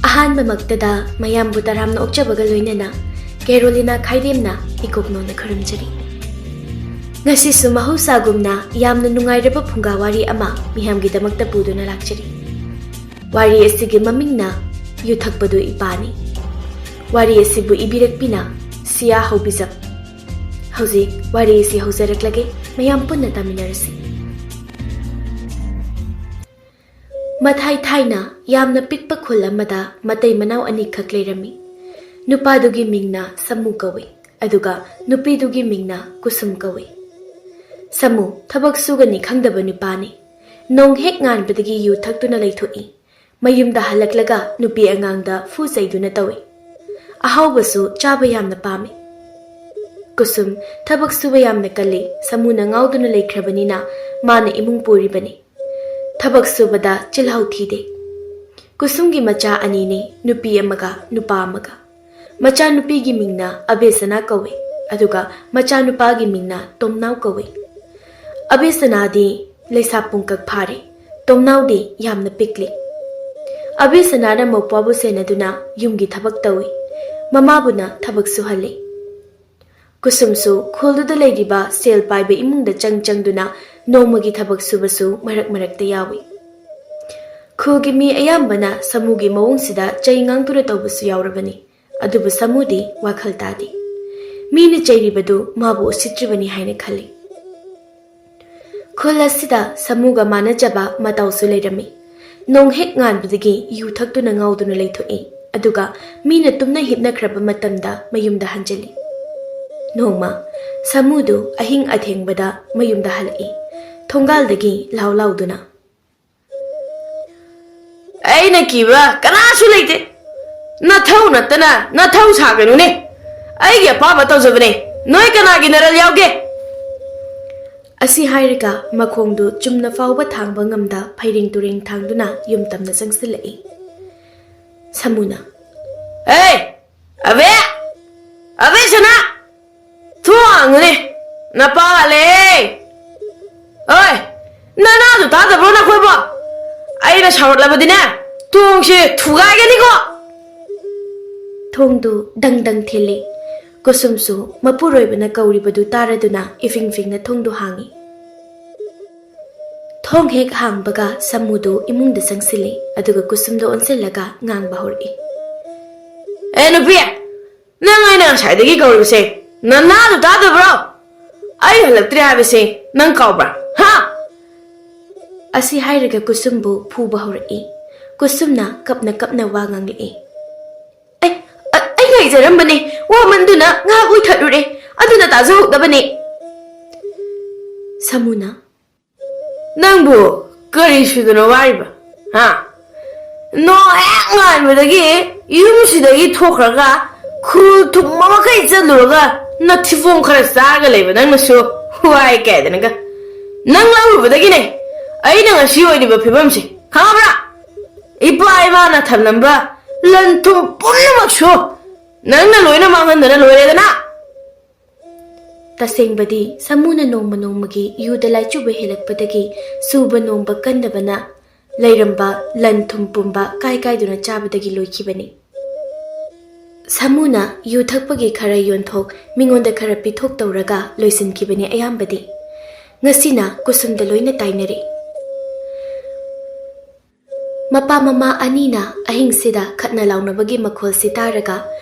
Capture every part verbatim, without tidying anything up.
ꯑꯍꯥꯟꯕꯃꯛꯇꯗ ꯃꯌꯥꯝꯕꯨ ꯇꯔꯥꯝꯅ ꯑꯣꯛꯆꯕꯒ ꯂꯣꯏꯅꯅ ꯀꯦꯔꯣꯂꯤꯅꯥ ꯈꯥꯏꯗꯦꯝꯅ ꯏꯀꯣꯛꯅꯣꯅ ꯈꯨꯔꯨꯝꯖꯔꯤ꯫ ꯉꯁꯤꯁꯨ ꯃꯍꯧꯁꯥꯒꯨꯝꯅ ꯌꯥꯝꯅ ꯅꯨꯡꯉꯥꯏꯔꯕ ꯐꯨꯡꯒꯥ ꯋꯥꯔꯤ ꯑꯃ ꯃꯤꯌꯥꯝꯒꯤꯗꯃꯛꯇ ꯄꯨꯗꯨꯅ ꯂꯥꯛꯆꯔꯤ꯫ ꯋꯥꯔꯤ ꯑꯁꯤꯒꯤ ꯃꯃꯤꯡꯅ ꯌꯨ ꯊꯛꯄꯗꯨ ꯏꯄꯥꯅꯤ꯫ ꯋꯥꯔꯤ ꯑꯁꯤꯕꯨ ꯏꯕꯤꯔꯛꯄꯤꯅ ꯁꯤꯌꯥ ꯍꯧꯕꯤꯖꯝ꯫ ꯍꯧꯖꯤꯛ ꯋꯥꯔꯤ ꯑꯁꯤ ꯍꯧꯖꯔꯛꯂꯒꯦ, ꯃꯌꯥꯝ ꯄꯨꯟꯅ ꯇꯥꯃꯤꯟꯅꯔꯁꯤ꯫ ꯃꯊꯥꯏ ꯊꯥꯏꯅ ꯌꯥꯝꯅ ꯄꯤꯛꯄ ꯈꯨꯜ ꯑꯃꯗ ꯃꯇꯩ ꯃꯅꯥꯎ ꯑꯅꯤꯈꯛ ꯂꯩꯔꯝꯃꯤ꯫ ꯅꯨꯄꯥꯗꯨꯒꯤ ꯃꯤꯡꯅ ꯁꯃꯨ ꯀꯧꯏ, ꯑꯗꯨꯒ ꯅꯨꯄꯤꯗꯨꯒꯤ ꯃꯤꯡꯅ ꯀꯨꯁꯨꯝ ꯀꯧꯏ꯫ ꯁꯃꯨ ꯊꯕꯛ ꯁꯨꯒꯅꯤ ꯈꯪꯗꯕ ꯅꯨꯄꯥꯅꯤ꯫ ꯅꯣꯡ ꯍꯦꯛ ꯉꯥꯟꯕꯗꯒꯤ ꯌꯨ ꯊꯛꯇꯨꯅ ꯂꯩꯊꯣꯛꯏ꯫ ꯃꯌꯨꯝꯗ ꯍꯜꯂꯛꯂꯒ ꯅꯨꯄꯤ ꯑꯉꯥꯡꯗ ꯐꯨ ꯆꯩꯗꯨꯅ ꯇꯧꯏ꯫ ꯑꯍꯥꯎꯕꯁꯨ ꯆꯥꯕ ꯌꯥꯝꯅ ꯄꯥꯝꯃꯤ꯫ ꯀꯨꯁꯨꯝ ꯊꯕꯛ ꯁꯨꯕ ꯌꯥꯝꯅ ꯀꯜꯂꯤ꯫ ꯁꯃꯨꯅ ꯉꯥꯎꯗꯨꯅ ꯂꯩꯈ꯭ꯔꯕꯅꯤꯅ ꯃꯥꯅ ꯏꯃꯨꯡ ꯄꯨꯔꯤꯕꯅꯤ꯫ ꯊꯕꯛ ꯁꯨꯕꯗ ꯆꯤꯜꯍꯥꯎ ꯊꯤꯗꯦ꯫ ꯀꯨꯁꯨꯝꯒꯤ ꯃꯆꯥ ꯑꯅꯤꯅꯤ, ꯅꯨꯄꯤ ꯑꯃꯒ ꯅꯨꯄꯥ ꯑꯃꯒ꯫ ꯃꯆꯥꯅꯨꯄꯤꯒꯤ ꯃꯤꯡꯅ ꯑꯕꯦꯁꯅꯥ ꯀꯧꯏ, ꯑꯗꯨꯒ ꯃꯆꯥꯅꯨꯄꯥꯒꯤ ꯃꯤꯡꯅ ꯇꯣꯝꯅꯥꯎ ꯀꯧꯏ꯫ ꯑꯕꯦꯁꯅꯥꯗꯤ ꯂꯩꯁꯥ ꯄꯨꯡꯀꯛ ꯐꯥꯔꯦ, ꯇꯣꯝꯅꯥꯎꯗꯤ ꯌꯥꯝꯅ ꯄꯤꯛꯂꯤ꯫ ꯑꯕꯦꯁꯅꯥꯅ ꯃꯧꯄ꯭ꯋꯥꯕꯨ ꯁꯦꯟꯅꯗꯨꯅ ꯌꯨꯝꯒꯤ ꯊꯕꯛ ꯇꯧꯏ, ꯃꯃꯥꯕꯨꯅ ꯊꯕꯛ ꯁꯨꯍꯜꯂꯤ꯫ ꯀꯨꯁꯨꯝꯁꯨ ꯈꯨꯜꯗꯨꯗ ꯂꯩꯔꯤꯕ ꯁꯦꯜ ꯄꯥꯏꯕ ꯏꯃꯨꯡꯗ ꯆꯪ ꯆꯪꯗꯨꯅ ꯅꯣꯡꯃꯒꯤ ꯊꯕꯛ ꯁꯨꯕꯁꯨ ꯃꯔꯛ ꯃꯔꯛꯇ ꯌꯥꯎꯏ꯫ ꯈꯨꯜꯒꯤ ꯃꯤ ꯑꯌꯥꯝꯕꯅ ꯁꯃꯨꯒꯤ ꯃꯑꯣꯡꯁꯤꯗ ꯆꯩ ꯉꯥꯡꯗꯨꯅ ꯇꯧꯕꯁꯨ ꯌꯥꯎꯔꯕꯅꯤ, ꯑꯗꯨꯕꯨ ꯁꯃꯨꯗꯤ ꯋꯥꯈꯜ ꯇꯥꯗꯦ꯫ ꯃꯤꯅ ꯆꯩꯔꯤꯕꯗꯨ ꯃꯥꯕꯨ ꯎꯁꯤꯠꯇ꯭ꯔꯤꯕꯅꯤ ꯍꯥꯏꯅ ꯈꯜꯂꯤ꯫ ꯈꯨꯜ ꯑꯁꯤꯗ ꯁꯃꯨꯒ ꯃꯥꯟꯅꯖꯕ ꯃꯇꯧꯁꯨ ꯂꯩꯔꯝꯃꯤ꯫ ꯅꯣꯡ ꯍꯦꯛ ꯉꯥꯟꯕꯗꯒꯤ ꯌꯨ ꯊꯛꯇꯨꯅ ꯉꯥꯎꯗꯨꯅ ꯂꯩꯊꯣꯛꯏ, ꯑꯗꯨꯒ ꯃꯤꯅ ꯇꯨꯝꯅ ꯍꯤꯞꯅꯈ꯭ꯔꯕ ꯃꯇꯝꯗ ꯃꯌꯨꯝꯗ ꯍꯟꯖꯤꯜꯂꯤ꯫ ꯅꯣꯡꯃ ꯁꯃꯨꯗꯨ ꯑꯍꯤꯡ ꯑꯊꯦꯡꯕꯗ ꯃꯌꯨꯝꯗ ꯍꯜꯂꯛꯏ, ꯊꯣꯡꯒꯥꯜꯗꯒꯤ ꯂꯥꯎ ꯂꯥꯎꯗꯨꯅ꯫ "ꯑꯩꯅ ꯀꯤꯕ ꯀꯅꯥꯁꯨ ꯂꯩꯇꯦ꯫ ꯅꯊꯧ ꯅꯠꯇꯅ ꯅꯊꯧ ꯁꯥꯒꯅꯨꯅꯦ꯫ ꯑꯩꯒꯤ ꯑꯄꯥꯝꯕ ꯇꯧꯖꯕꯅꯦ꯫ ꯅꯣꯏ ꯀꯅꯥꯒꯤ ꯅꯔꯜ ꯌꯥꯎꯒꯦ?" ꯑꯁꯤ ꯍꯥꯏꯔꯒ ꯃꯈꯣꯡꯗꯨ ꯆꯨꯝꯅ ꯐꯥꯎꯕ ꯊꯥꯡꯕ ꯉꯝꯗ ꯐꯩꯔꯦꯡ ꯇꯨꯔꯦꯡ ꯊꯥꯡꯗꯨꯅ ꯌꯨꯝ ꯇꯝꯅ ꯆꯪꯁꯤꯜꯂꯛꯏ꯫ ꯁꯃꯨꯅ, "ꯍꯦ! ꯑꯕꯦ! ꯑꯕꯦ ꯁꯅꯥ! ꯊꯣꯡ ꯍꯥꯡꯉꯨꯅꯦ! ꯅꯄꯥ ꯍꯜꯂꯛꯑꯦ! ꯑꯣꯏ! ꯅꯅꯥꯗꯨ ꯇꯥꯗꯕ꯭ꯔꯣ ꯅꯈꯣꯏꯕꯣ? ꯑꯩꯅ ꯁꯥꯎꯔꯛꯂꯕꯗꯤꯅꯦ, ꯇꯣꯡꯁꯦ ꯊꯨꯒꯥꯏꯒꯅꯤꯀꯣ!" ꯊꯣꯡꯗꯨ ꯗꯪ ꯗꯪ ꯊꯤꯜꯂꯤ꯫ ꯀꯨꯁꯨꯝꯁꯨ ꯃꯄꯨꯔꯣꯏꯕꯅ ꯀꯧꯔꯤꯕꯗꯨ ꯇꯥꯔꯗꯨꯅ ꯏꯐꯤꯡ ꯐꯤꯡꯅ ꯊꯣꯡꯗꯨ ꯍꯥꯡꯉꯤ꯫ ꯊꯣꯡ ꯍꯦꯛ ꯍꯥꯡꯕꯒ ꯁꯥꯃꯨꯗꯨ ꯏꯃꯨꯡꯗ ꯆꯪꯁꯤꯜꯂꯤ, ꯑꯗꯨꯒ ꯀꯨꯁꯨꯝꯗ ꯑꯣꯟꯁꯤꯜꯂꯒ ꯉꯥꯡꯕ ꯍꯧꯔꯛꯏ꯫ "ꯑꯦ ꯅꯨꯄꯤ, ꯅꯪ ꯑꯩꯅ ꯉꯁꯥꯏꯗꯒꯤ ꯀꯧꯔꯤꯕꯁꯦ ꯅꯅꯥꯗꯨ ꯇꯥꯗꯕ꯭ꯔꯣ? ꯑꯩ ꯍꯜꯂꯛꯇ꯭ꯔꯦ ꯍꯥꯏꯕꯁꯦ ꯅꯪ ꯀꯥꯎꯕ꯭ꯔꯥ? ꯍꯥ?" ꯑꯁꯤ ꯍꯥꯏꯔꯒ ꯀꯨꯁꯨꯝꯕꯨ ꯐꯨꯕ ꯍꯧꯔꯛꯏ꯫ ꯀꯨꯁꯨꯝꯅ ꯀꯞꯅ ꯀꯞꯅ ꯋꯥ ꯉꯥꯡꯂꯛꯏ꯫ "ꯑꯩ, ꯑ-, ꯑꯩ ꯉꯥꯏꯖꯔꯝꯕꯅꯦ, ꯋꯥꯃꯟꯗꯨꯅ ꯉꯥꯏꯍꯥꯛ ꯎꯏꯊꯠꯂꯨꯔꯦ, ꯑꯗꯨꯅ ꯇꯥꯖꯍꯧꯗꯕꯅꯦ꯫" ꯁꯥꯃꯨꯅ, "ꯅꯪꯕꯨ ꯀꯔꯤ ꯁꯨꯗꯅ ꯋꯥꯔꯤꯕ? ꯍꯥ? ꯅꯣꯡ ꯍꯦꯛ ꯉꯥꯟꯕꯗꯒꯤ ꯌꯨꯝꯁꯤꯗꯒꯤ ꯊꯣꯛꯈ꯭ꯔꯒ ꯈꯨꯜ ꯊꯨꯡꯕ ꯃꯈꯩ ꯆꯠꯂꯨꯔꯒ ꯅꯊꯤꯕꯣꯡ ꯈꯔ ꯆꯥꯔꯒ ꯂꯩꯕ ꯅꯪꯅꯁꯨ ꯋꯥꯏ ꯀꯥꯏꯗꯅꯒ꯫ ꯅꯪ ꯂꯧꯔꯨꯕꯗꯒꯤꯅꯦ ꯑꯩꯅ ꯉꯁꯤ ꯑꯣꯏꯔꯤꯕ ꯐꯤꯕꯝꯁꯦ, ꯈꯪꯉꯕ꯭ꯔꯥ? ꯏꯄꯥ ꯏꯃꯥꯅ ꯊꯝꯂꯝꯕ ꯂꯟ ꯊꯨꯝ ꯄꯨꯝꯅꯃꯛꯁꯨ ꯅꯪꯅ ꯂꯣꯏꯅ ꯃꯥꯡꯍꯟꯗꯅ ꯂꯣꯏꯔꯦꯗꯅ꯫" ꯇꯁꯦꯡꯕꯗꯤ ꯁꯥꯃꯨꯅ ꯅꯣꯡꯃ ꯅꯣꯡꯃꯒꯤ ꯌꯨꯗ ꯂꯥꯏꯆꯨꯕ ꯍꯦꯜꯂꯛꯄꯗꯒꯤ ꯁꯨꯕ ꯅꯣꯝꯕ ꯀꯟꯗꯕꯅ ꯂꯩꯔꯝꯕ ꯂꯟ ꯊꯨꯝ ꯄꯨꯝꯕ ꯀꯥꯏ ꯀꯥꯏꯗꯨꯅ ꯆꯥꯕꯗꯒꯤ ꯂꯣꯏꯈꯤꯕꯅꯤ꯫ ꯁꯥꯃꯨꯅ ꯌꯨ ꯊꯛꯄꯒꯤ ꯈꯔ ꯌꯣꯟꯊꯣꯛ, ꯃꯤꯉꯣꯟꯗ ꯈꯔ ꯄꯤꯊꯣꯛ ꯇꯧꯔꯒ ꯂꯣꯏꯁꯤꯟꯈꯤꯕꯅꯤ ꯑꯌꯥꯝꯕꯗꯤ꯫ ꯉꯁꯤꯅ ꯀꯨꯁꯨꯝꯗ ꯂꯣꯏꯅ ꯇꯥꯏꯅꯔꯦ꯫ ꯃꯄꯥ ꯃꯃꯥ ꯑꯅꯤꯅ ꯑꯍꯤꯡꯁꯤꯗ ꯈꯠꯅ ꯂꯥꯎꯅꯕꯒꯤ ꯃꯈꯣꯜꯁꯤ ꯇꯥꯔꯒ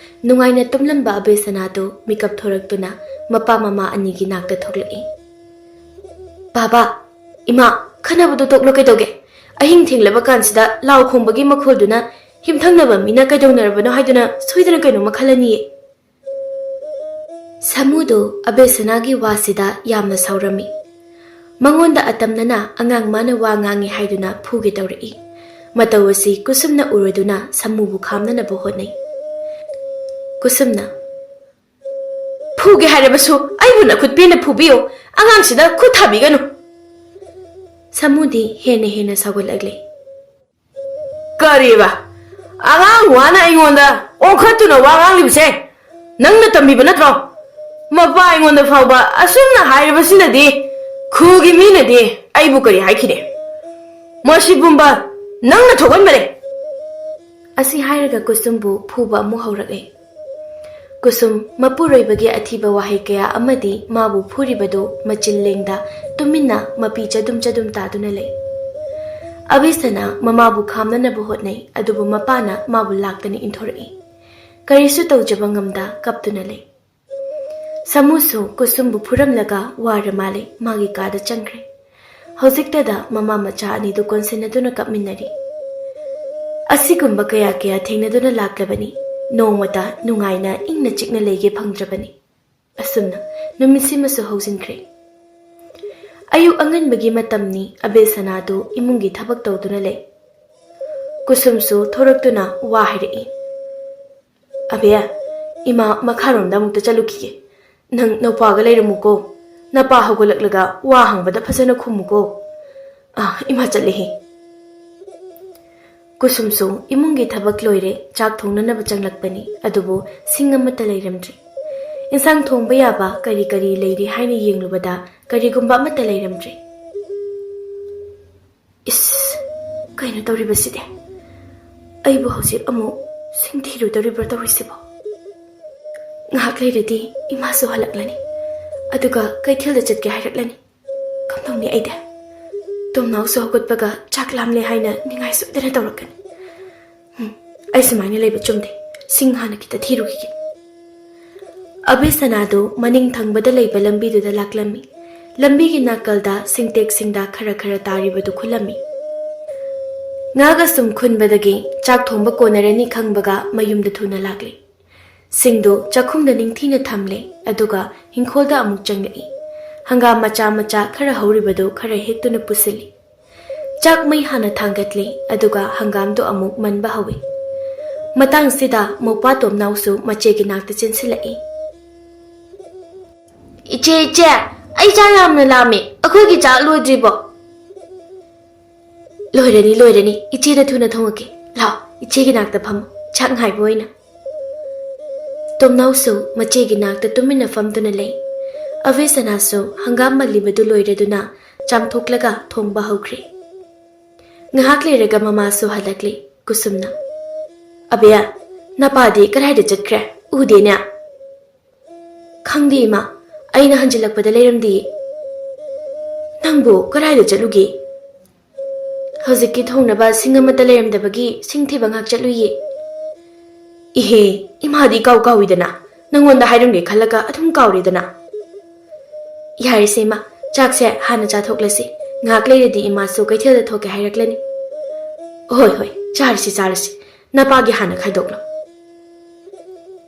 ꯅꯨꯡꯉꯥꯏꯅ ꯇꯨꯝꯂꯝꯕ ꯑꯕꯦꯁꯅꯥꯗꯨ ꯃꯤꯀꯞ ꯊꯣꯔꯛꯇꯨꯅ ꯃꯄꯥ ꯃꯃꯥ ꯑꯅꯤꯒꯤ ꯅꯥꯛꯇ ꯊꯣꯛꯂꯛꯏ꯫ "ꯕꯥꯕꯥ, ꯏꯃꯥ, ꯈꯠꯅꯕꯗꯨ ꯇꯣꯛꯂꯣ ꯀꯩꯗꯧꯒꯦ? ꯑꯍꯤꯡ ꯊꯦꯡꯂꯕ ꯀꯥꯟꯁꯤꯗ ꯂꯥꯎ ꯈꯣꯡꯕꯒꯤ ꯃꯈꯣꯜꯗꯨꯅ ꯌꯨꯝꯊꯪꯅꯕ ꯃꯤꯅ ꯀꯩꯗꯧꯅꯔꯕꯅꯣ ꯍꯥꯏꯗꯨꯅ ꯁꯣꯏꯗꯅ ꯀꯩꯅꯣꯝꯃ ꯈꯜꯂꯅꯤꯌꯦ꯫" ꯁꯥꯃꯨꯗꯨ ꯑꯕꯦꯁꯅꯥꯒꯤ ꯋꯥꯁꯤꯗ ꯌꯥꯝꯅ ꯁꯥꯎꯔꯝꯃꯤ꯫ ꯃꯉꯣꯟꯗ ꯑꯇꯝꯅꯅ ꯑꯉꯥꯡ ꯃꯥꯅ ꯋꯥ ꯉꯥꯡꯉꯤ ꯍꯥꯏꯗꯨꯅ ꯐꯨꯒꯦ ꯇꯧꯔꯛꯏ꯫ ꯃꯇꯧ ꯑꯁꯤ ꯀꯨꯁꯨꯝꯅ ꯎꯔꯗꯨꯅ ꯁꯥꯃꯨꯕꯨ ꯈꯥꯝꯅꯅꯕ ꯍꯣꯠꯅꯩ꯫ ꯀꯨꯁꯨꯝꯅ, "ꯐꯨꯒꯦ ꯍꯥꯏꯔꯕꯁꯨ ꯑꯩꯕꯨ ꯅꯈꯨꯠ ꯄꯦꯟꯅ ꯐꯨꯕꯤꯌꯨ, ꯑꯉꯥꯡꯁꯤꯗ ꯈꯨꯠ ꯊꯥꯕꯤꯒꯅꯨ꯫" ꯁꯥꯃꯨꯗꯤ ꯍꯦꯟꯅ ꯍꯦꯟꯅ ꯁꯥꯎꯒꯠꯂꯛꯂꯦ꯫ "ꯀꯔꯤꯕ? ꯑꯉꯥꯡ ꯋꯥꯅ ꯑꯩꯉꯣꯟꯗ ꯑꯣꯟꯈꯠꯇꯨꯅ ꯋꯥ ꯉꯥꯡꯂꯤꯕꯁꯦ ꯅꯪꯅ ꯇꯝꯕꯤꯕ ꯅꯠꯇ꯭ꯔꯣ? ꯃꯄꯥ ꯑꯩꯉꯣꯟꯗ ꯐꯥꯎꯕ ꯑꯁꯨꯝꯅ ꯍꯥꯏꯔꯕꯁꯤꯅꯗꯤ ꯈꯨꯜꯒꯤ ꯃꯤꯅꯗꯤ ꯑꯩꯕꯨ ꯀꯔꯤ ꯍꯥꯏꯈꯤꯅꯤ? ꯃꯁꯤ ꯄꯨꯝꯕ ꯅꯪꯅ ꯊꯣꯛꯍꯟꯕꯅꯦ꯫" ꯑꯁꯤ ꯍꯥꯏꯔꯒ ꯀꯨꯁꯨꯝꯕꯨ ꯐꯨꯕ ꯑꯃꯨꯛ ꯍꯧꯔꯛꯑꯦ꯫ ꯀꯨꯁꯨꯝ ꯃꯄꯨꯔꯣꯏꯕꯒꯤ ꯑꯊꯤꯕ ꯋꯥꯍꯩ ꯀꯌꯥ ꯑꯃꯗꯤ ꯃꯥꯕꯨ ꯐꯨꯔꯤꯕꯗꯨ ꯃꯆꯤꯟ ꯂꯦꯡꯗ ꯇꯨꯃꯤꯟꯅ ꯃꯄꯤ ꯆꯗꯨꯝ ꯆꯗꯨꯝ ꯇꯥꯗꯨꯅ ꯂꯩ꯫ ꯑꯕꯦꯁꯅ ꯃꯃꯥꯕꯨ ꯈꯥꯝꯅꯅꯕ ꯍꯣꯠꯅꯩ, ꯑꯗꯨꯕꯨ ꯃꯄꯥꯅ ꯃꯥꯕꯨ ꯂꯥꯛꯇꯅ ꯏꯟꯊꯣꯔꯛꯏ꯫ ꯀꯔꯤꯁꯨ ꯇꯧꯖꯕ ꯉꯝꯗ ꯀꯞꯇꯨꯅ ꯂꯩ꯫ ꯁꯥꯃꯨꯁꯨ ꯀꯨꯁꯨꯝꯕꯨ ꯐꯨꯔꯝꯂꯒ ꯋꯥꯔ ꯃꯥꯜꯂꯦ, ꯃꯥꯒꯤ ꯀꯥꯗ ꯆꯪꯈ꯭ꯔꯦ꯫ ꯍꯧꯖꯤꯛꯇꯗ ꯃꯃꯥ ꯃꯆꯥ ꯑꯅꯤꯗꯨ ꯀꯣꯟꯁꯤꯟꯅꯗꯨꯅ ꯀꯞꯃꯤꯟꯅꯔꯤ꯫ ꯑꯁꯤꯒꯨꯝꯕ ꯀꯌꯥ ꯀꯌꯥ ꯊꯦꯡꯅꯗꯨꯅ ꯂꯥꯛꯂꯕꯅꯤ꯫ ꯅꯣꯡꯃꯇ ꯅꯨꯡꯉꯥꯏꯅ ꯏꯪꯅ ꯆꯤꯛꯅ ꯂꯩꯒꯦ ꯐꯪꯗ꯭ꯔꯕꯅꯤ꯫ ꯑꯁꯨꯝꯅ ꯅꯨꯃꯤꯠꯁꯤꯃꯁꯨ ꯍꯧꯖꯤꯟꯈ꯭ꯔꯦ꯫ ꯑꯌꯨꯛ ꯑꯉꯟꯕꯒꯤ ꯃꯇꯝꯅꯤ꯫ ꯑꯕꯦꯁꯅꯥꯗꯨ ꯏꯃꯨꯡꯒꯤ ꯊꯕꯛ ꯇꯧꯗꯨꯅ ꯂꯩ꯫ ꯀꯨꯁꯨꯝꯁꯨ ꯊꯣꯔꯛꯇꯨꯅ ꯋꯥ ꯍꯥꯏꯔꯛꯏ꯫ "ꯑꯕꯦ, ꯏꯃꯥ ꯃꯈꯥꯔꯣꯝꯗ ꯑꯃꯨꯛꯇ ꯆꯠꯂꯨꯈꯤꯒꯦ꯫ ꯅꯪ ꯅꯧꯄꯥꯒ ꯂꯩꯔꯝꯃꯨꯀꯣ꯫ ꯅꯄꯥ ꯍꯧꯒꯠꯂꯛꯂꯒ ꯋꯥ ꯍꯪꯕꯗ ꯐꯖꯅ ꯈꯨꯝꯃꯨꯀꯣ꯫ ꯑꯥ, ꯏꯃꯥ ꯆꯠꯂꯦꯍꯦ꯫" ꯀꯨꯁꯨꯝꯁꯨ ꯏꯃꯨꯡꯒꯤ ꯊꯕꯛ ꯂꯣꯏꯔꯦ, ꯆꯥꯛ ꯊꯣꯡꯅꯅꯕ ꯆꯪꯂꯛꯄꯅꯤ, ꯑꯗꯨꯕꯨ ꯁꯤꯡ ꯑꯃꯠꯇ ꯂꯩꯔꯝꯗ꯭ꯔꯤ꯫ ꯏꯟꯁꯥꯡ ꯊꯣꯡꯕ ꯌꯥꯕ ꯀꯔꯤ ꯀꯔꯤ ꯂꯩꯔꯤ ꯍꯥꯏꯅ ꯌꯦꯡꯂꯨꯕꯗ ꯀꯔꯤꯒꯨꯝꯕ ꯑꯃꯠꯇ ꯂꯩꯔꯝꯗ꯭ꯔꯤ꯫ "ꯏꯁ, ꯀꯩꯅꯣ ꯇꯧꯔꯤꯕꯁꯤꯗꯤ? ꯑꯩꯕꯨ ꯍꯧꯖꯤꯛ ꯑꯃꯨꯛ ꯁꯤꯡ ꯊꯤꯔꯨꯗꯧꯔꯤꯕ꯭ꯔꯣ ꯇꯧꯔꯤꯁꯤꯕꯣ? ꯉꯥꯏꯍꯥꯛ ꯂꯩꯔꯗꯤ ꯏꯃꯥꯁꯨ ꯍꯜꯂꯛꯂꯅꯤ, ꯑꯗꯨꯒ ꯀꯩꯊꯦꯜꯗ ꯆꯠꯀꯦ ꯍꯥꯏꯔꯛꯂꯅꯤ꯫ ꯀꯝꯗꯧꯅꯤ ꯑꯩꯗꯤ? ꯇꯣꯝꯅꯥꯎꯁꯨ ꯍꯧꯒꯠꯄꯒ ꯆꯥꯛ ꯂꯥꯝꯂꯦ ꯍꯥꯏꯅ ꯅꯤꯡꯉꯥꯏ ꯁꯣꯏꯗꯅ ꯇꯧꯔꯛꯀꯅꯤ꯫ ꯎꯝ, ꯑꯩ ꯁꯨꯃꯥꯏꯅ ꯂꯩꯕ ꯆꯨꯝꯗꯦ꯫ ꯁꯤꯡ ꯍꯥꯟꯅ ꯈꯤꯇ ꯊꯤꯔꯨꯈꯤꯒꯦ꯫" ꯑꯕꯦꯁꯅꯥꯗꯨ ꯃꯅꯤꯡ ꯊꯪꯕꯗ ꯂꯩꯕ ꯂꯝꯕꯤꯗꯨꯗ ꯂꯥꯛꯂꯝꯃꯤ꯫ ꯂꯝꯕꯤꯒꯤ ꯅꯥꯀꯜꯗ ꯁꯤꯡꯇꯦꯛꯁꯤꯡꯗ ꯈꯔ ꯈꯔ ꯇꯥꯔꯤꯕꯗꯨ ꯈꯨꯜꯂꯝꯃꯤ꯫ ꯉꯥꯒ ꯁꯨꯝ ꯈꯨꯟꯕꯗꯒꯤ ꯆꯥꯛ ꯊꯣꯡꯕ ꯀꯣꯟꯅꯔꯅꯤ ꯈꯪꯕꯒ ꯃꯌꯨꯝꯗ ꯊꯨꯅ ꯂꯥꯛꯂꯦ꯫ ꯁꯤꯡꯗꯨ ꯆꯥꯛꯈꯨꯝꯗ ꯅꯤꯡꯊꯤꯅ ꯊꯝꯂꯦ, ꯑꯗꯨꯒ ꯍꯤꯡꯈꯣꯜꯗ ꯑꯃꯨꯛ ꯆꯪꯂꯛꯏ꯫ ꯍꯪꯒꯥꯝ ꯃꯆꯥ ꯃꯆꯥ ꯈꯔ ꯍꯧꯔꯤꯕꯗꯨ ꯈꯔ ꯍꯦꯛꯇꯨꯅ ꯄꯨꯁꯤꯜꯂꯤ꯫ ꯆꯥꯛ ꯃꯩ ꯍꯥꯟꯅ ꯊꯥꯡꯒꯠꯂꯤ, ꯑꯗꯨꯒ ꯍꯪꯒꯥꯝꯗꯨ ꯑꯃꯨꯛ ꯃꯟꯕ ꯍꯧꯏ꯫ ꯃꯇꯥꯡꯁꯤꯗ ꯃꯧꯄ꯭ꯋꯥ ꯇꯣꯝꯅꯥꯎꯁꯨ ꯃꯆꯦꯒꯤ ꯅꯥꯛꯇ ꯆꯦꯟꯁꯤꯜꯂꯛꯏ꯫ "ꯏꯆꯦ, ꯏꯆꯦ, ꯑꯩ ꯆꯥꯛ ꯌꯥꯝꯅ ꯂꯥꯝꯃꯦ, ꯑꯩꯈꯣꯏꯒꯤ ꯆꯥꯛ ꯂꯣꯏꯗ꯭ꯔꯤꯕꯣ?" "ꯂꯣꯏꯔꯅꯤ, ꯂꯣꯏꯔꯅꯤ, ꯏꯆꯦꯅ ꯊꯨꯅ ꯊꯣꯡꯉꯛꯀꯦ꯫ ꯂꯥꯛꯑꯣ, ꯏꯆꯦꯒꯤ ꯅꯥꯛꯇ ꯐꯝꯃꯣ, ꯆꯥꯛ ꯉꯥꯏꯕ ꯑꯣꯏꯅ꯫" ꯇꯣꯝꯅꯥꯎꯁꯨ ꯃꯆꯦꯒꯤ ꯅꯥꯛꯇ ꯇꯨꯃꯤꯟꯅ ꯐꯝꯗꯨꯅ ꯂꯩ꯫ ꯑꯕꯦꯁꯅꯥꯁꯨ ꯍꯪꯒꯥꯝ ꯃꯜꯂꯤꯕꯗꯨ ꯂꯣꯏꯔꯗꯨꯅ ꯆꯥꯝꯊꯣꯛꯂꯒ ꯊꯣꯡꯕ ꯍꯧꯈ꯭ꯔꯦ꯫ ꯉꯥꯏꯍꯥꯛ ꯂꯩꯔꯒ ꯃꯃꯥꯁꯨ ꯍꯜꯂꯛꯂꯦ꯫ ꯀꯨꯁꯨꯝꯅ, "ꯑꯕꯦ, ꯅꯄꯥꯗꯤ ꯀꯗꯥꯏꯗ ꯆꯠꯈ꯭ꯔꯦ? ꯎꯗꯦꯅꯦ?" "ꯈꯪꯗꯦ ꯏꯃꯥ, ꯑꯩꯅ ꯍꯟꯖꯤꯜꯂꯛꯄꯗ ꯂꯩꯔꯝꯗꯦ꯫ ꯅꯪꯕꯨ ꯀꯗꯥꯏꯗ ꯆꯠꯂꯨꯒꯦ?" "ꯍꯧꯖꯤꯛꯀꯤ ꯊꯣꯡꯅꯕ ꯁꯤꯡ ꯑꯃꯠꯇ ꯂꯩꯔꯝꯗꯕꯒꯤ ꯁꯤꯡ ꯊꯤꯕ ꯉꯥꯛ ꯆꯠꯂꯨꯏꯌꯦ꯫" "ꯏꯍꯦ, ꯏꯃꯥꯗꯤ ꯀꯥꯎ ꯀꯥꯎꯏꯗꯅ, ꯅꯪꯉꯣꯟꯗ ꯍꯥꯏꯔꯝꯒꯦ ꯈꯜꯂꯒ ꯑꯗꯨꯝ ꯀꯥꯎꯔꯦꯗꯅ꯫" "ꯌꯥꯔꯦꯁꯦ ꯏꯃꯥ, ꯆꯥꯛꯁꯦ ꯍꯥꯟꯅ ꯆꯥꯊꯣꯛꯂꯁꯤ꯫ ꯉꯥꯏꯍꯥꯛ ꯂꯩꯔꯗꯤ ꯏꯃꯥꯁꯨ ꯀꯩꯊꯦꯜꯗ ꯊꯣꯛꯀꯦ ꯍꯥꯏꯔꯛꯂꯅꯤ꯫" "ꯍꯣꯏ, ꯍꯣꯏ, ꯆꯥꯔꯁꯤ, ꯆꯥꯔꯁꯤ꯫ ꯅꯄꯥꯒꯤ ꯍꯥꯟꯅ ꯈꯥꯏꯗꯣꯛꯂꯣ꯫"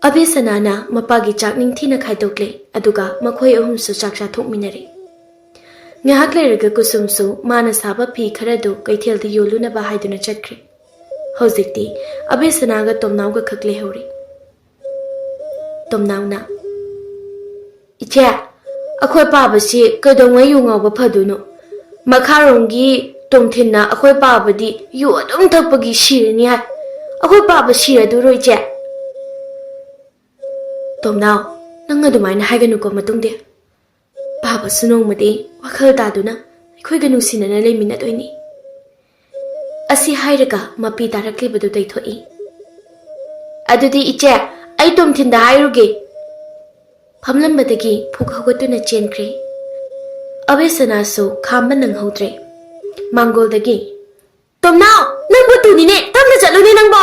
ꯑꯕꯦꯁꯅꯥꯅ ꯃꯄꯥꯒꯤ ꯆꯥꯛ ꯅꯤꯡꯊꯤꯅ ꯈꯥꯏꯗꯣꯛꯂꯦ, ꯑꯗꯨꯒ ꯃꯈꯣꯏ ꯑꯍꯨꯝꯁꯨ ꯆꯥꯛ ꯆꯥꯊꯣꯛꯃꯤꯟꯅꯔꯦ꯫ ꯉꯥꯏꯍꯥꯛ ꯂꯩꯔꯒ ꯀꯨꯁꯨꯝꯁꯨ ꯃꯥꯅ ꯁꯥꯕ ꯐꯤ ꯈꯔꯗꯨ ꯀꯩꯊꯦꯜꯗ ꯌꯣꯜꯂꯨꯅꯕ ꯍꯥꯏꯗꯨꯅ ꯆꯠꯈ꯭ꯔꯦ꯫ ꯍꯧꯖꯤꯛꯇꯤ ꯑꯕꯦꯁꯅꯥꯒ ꯇꯣꯝꯅꯥꯎꯒ ꯈꯛ ꯂꯩꯍꯧꯔꯦ꯫ ꯇꯣꯝꯅꯥꯎꯅ, "ꯏꯆꯦ, ꯑꯩꯈꯣꯏ ꯄꯥꯕꯁꯤ ꯀꯩꯗꯧꯉꯩ ꯌꯨ ꯉꯥꯎꯕ ꯐꯗꯣꯏꯅꯣ? ꯃꯈꯥꯔꯣꯝꯒꯤ ꯇꯣꯝꯊꯤꯟꯅ ꯑꯩꯈꯣꯏ ꯄꯥꯕꯗꯤ ꯌꯨ ꯑꯗꯨꯝ ꯊꯛꯄꯒꯤ ꯁꯤꯔꯅꯤ ꯍꯥꯏ꯫ ꯑꯩꯈꯣꯏ ꯄꯥꯕ ꯁꯤꯔꯗꯣꯏꯔꯣ, ꯏꯆꯦ?" "ꯇꯣꯝꯅꯥꯎ, ꯅꯪ ꯑꯗꯨꯃꯥꯏꯅ ꯍꯥꯏꯒꯅꯨꯀꯣ ꯃꯇꯨꯡꯗꯤ꯫ ꯄꯥꯕꯁꯨ ꯅꯣꯡꯃꯗꯤ ꯋꯥꯈꯜ ꯇꯥꯗꯨꯅ ꯑꯩꯈꯣꯏꯒ ꯅꯨꯡꯁꯤꯅꯅ ꯂꯩꯃꯤꯟꯅꯗꯣꯏꯅꯤ꯫" ꯑꯁꯤ ꯍꯥꯏꯔꯒ ꯃꯄꯤ ꯇꯥꯔꯛꯂꯤꯕꯗꯨ ꯇꯩꯊꯣꯛꯏ꯫ "ꯑꯗꯨꯗꯤ ꯏꯆꯦ, ꯑꯩ ꯇꯣꯝꯊꯤꯟꯗ ꯍꯥꯏꯔꯨꯒꯦ꯫" ꯐꯝꯂꯝꯕꯗꯒꯤ ꯐꯨꯛ ꯍꯧꯒꯠꯇꯨꯅ ꯆꯦꯟꯈ꯭ꯔꯦ꯫ ꯑꯕꯦꯁꯅꯥꯁꯨ ꯈꯥꯝꯕ ꯅꯪꯍꯧꯗ꯭ꯔꯦ꯫ ꯃꯥꯡꯒꯣꯜꯗꯒꯤ, "ꯇꯣꯝꯅꯥꯎ, ꯅꯪꯕꯨ ꯇꯨꯅꯤꯅꯦ, ꯇꯞꯅ ꯆꯠꯂꯨꯅꯦ ꯅꯪꯕꯣ!"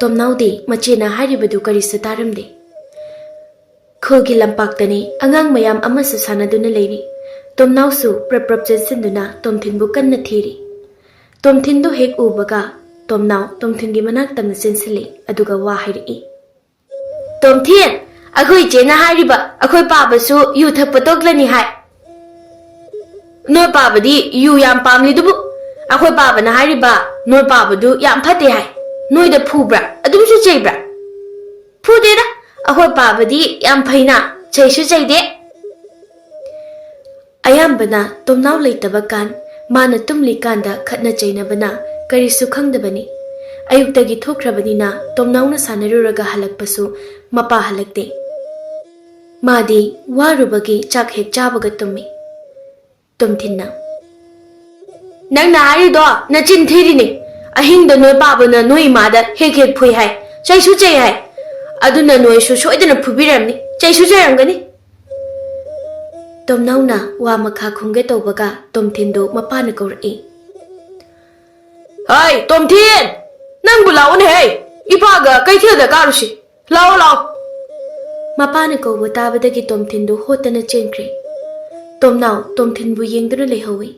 ꯇꯣꯝꯅꯥꯎꯗꯤ ꯃꯆꯦꯅ ꯍꯥꯏꯔꯤꯕꯗꯨ ꯀꯔꯤꯁꯨ ꯇꯥꯔꯝꯗꯦ꯫ ꯈꯨꯜꯒꯤ ꯂꯝꯄꯥꯛꯇꯅꯤ ꯑꯉꯥꯡ ꯃꯌꯥꯝ ꯑꯃꯁꯨ ꯁꯥꯟꯅꯗꯨꯅ ꯂꯩꯔꯤ꯫ ꯇꯣꯝꯅꯥꯎꯁꯨ ꯄ꯭ꯔꯞ ꯄ꯭ꯔꯞ ꯆꯦꯟꯁꯤꯟꯗꯨꯅ ꯇꯣꯝꯊꯤꯟꯕꯨ ꯀꯟꯅ ꯊꯤꯔꯤ꯫ ꯇꯣꯝꯊꯤꯟꯗꯨ ꯍꯦꯛ ꯎꯕꯒ ꯇꯣꯝꯅꯥꯎ ꯇꯣꯝꯊꯤꯟꯒꯤ ꯃꯅꯥꯛ ꯇꯝꯅ ꯆꯦꯟꯁꯤꯜꯂꯤ, ꯑꯗꯨꯒ ꯋꯥ ꯍꯥꯏꯔꯛꯏ꯫ "ꯇꯣꯝꯊꯤꯟ, ꯑꯩꯈꯣꯏ ꯏꯆꯦꯅ ꯍꯥꯏꯔꯤꯕ ꯑꯩꯈꯣꯏ ꯄꯥꯕꯁꯨ ꯌꯨ ꯊꯛꯄ ꯇꯣꯛꯂꯅꯤ ꯍꯥꯏ꯫ ꯅꯣꯏ ꯄꯥꯕꯗꯤ ꯌꯨ ꯌꯥꯝ ꯄꯥꯝꯂꯤꯗꯨꯕꯨ, ꯑꯩꯈꯣꯏ ꯄꯥꯕꯅ ꯍꯥꯏꯔꯤꯕ ꯅꯣꯏ ꯄꯥꯕꯗꯨ ꯌꯥꯝ ꯐꯠꯇꯦ ꯍꯥꯏ꯫ ꯅꯣꯏꯗ ꯐꯨꯕ꯭ꯔꯥ? ꯑꯗꯨꯝꯁꯨ ꯆꯩꯕ꯭ꯔꯥ?" "ꯐꯨꯗꯦꯗ, ꯑꯩꯈꯣꯏ ꯄꯥꯕꯗꯤ ꯌꯥꯝ ꯐꯩꯅ, ꯆꯩꯁꯨ ꯆꯩꯗꯦ꯫" ꯑꯌꯥꯝꯕꯅ ꯇꯣꯝꯅꯥꯎ ꯂꯩꯇꯕ ꯀꯥꯟ, ꯃꯥꯅ ꯇꯨꯝꯂꯤꯀꯥꯟꯗ ꯈꯠꯅ ꯆꯩꯅꯕꯅ ꯀꯔꯤꯁꯨ ꯈꯪꯗꯕꯅꯤ꯫ ꯑꯌꯨꯛꯇꯒꯤ ꯊꯣꯛꯈ꯭ꯔꯕꯅꯤꯅ ꯇꯣꯝꯅꯥꯎꯅ ꯁꯥꯟꯅꯔꯨꯔꯒ ꯍꯜꯂꯛꯄꯁꯨ ꯃꯄꯥ ꯍꯜꯂꯛꯇꯦ꯫ ꯃꯥꯗꯤ ꯋꯥꯔꯨꯕꯒꯤ ꯆꯥꯛ ꯍꯦꯛ ꯆꯥꯕꯒ ꯇꯨꯝꯃꯤ꯫ ꯇꯣꯝꯊꯤꯟꯅ, "ꯅꯪꯅ ꯍꯥꯏꯔꯤꯗꯣ ꯅꯆꯤꯟ ꯊꯤꯔꯤꯅꯤ꯫ ꯑꯍꯤꯡꯗ ꯅꯣꯏ ꯄꯥꯕꯅ ꯅꯣꯏ ꯏꯃꯥꯗ ꯍꯦꯛ ꯍꯦꯛ ꯐꯨꯏ ꯍꯥꯏ, ꯆꯩꯁꯨ ꯆꯩ ꯍꯥꯏ꯫ ꯑꯗꯨꯅ ꯅꯣꯏꯁꯨ ꯁꯣꯏꯗꯅ ꯐꯨꯕꯤꯔꯝꯅꯤ, ꯆꯩꯁꯨ ꯆꯩꯔꯝꯒꯅꯤ꯫ ꯇꯣꯝꯅꯥꯎꯅ ꯋꯥ ꯃꯈꯥ ꯈꯨꯝꯒꯦ ꯇꯧꯕꯒ ꯇꯣꯝꯊꯤꯟꯗꯨ ꯃꯄꯥꯅ ꯀꯧꯔꯛꯏ꯫ "ꯍꯩ, ꯇꯣꯝꯊꯤꯟ! ꯅꯪꯕꯨ ꯂꯥꯛꯎꯅꯦ ꯍꯩ! ꯏꯄꯥꯒ ꯀꯩꯊꯦꯜꯗ ꯀꯥꯔꯨꯁꯤ꯫ ꯂꯥꯛꯑꯣ, ꯂꯥꯛꯑꯣ!" ꯃꯄꯥꯅ ꯀꯧꯕ ꯇꯥꯕꯗꯒꯤ ꯇꯣꯝꯊꯤꯟꯗꯨ ꯍꯣꯠꯇꯅ ꯆꯦꯟꯈ꯭ꯔꯦ꯫ ꯇꯣꯝꯅꯥꯎ ꯇꯣꯝꯊꯤꯟꯕꯨ ꯌꯦꯡꯗꯨꯅ ꯂꯩꯍꯧꯏ꯫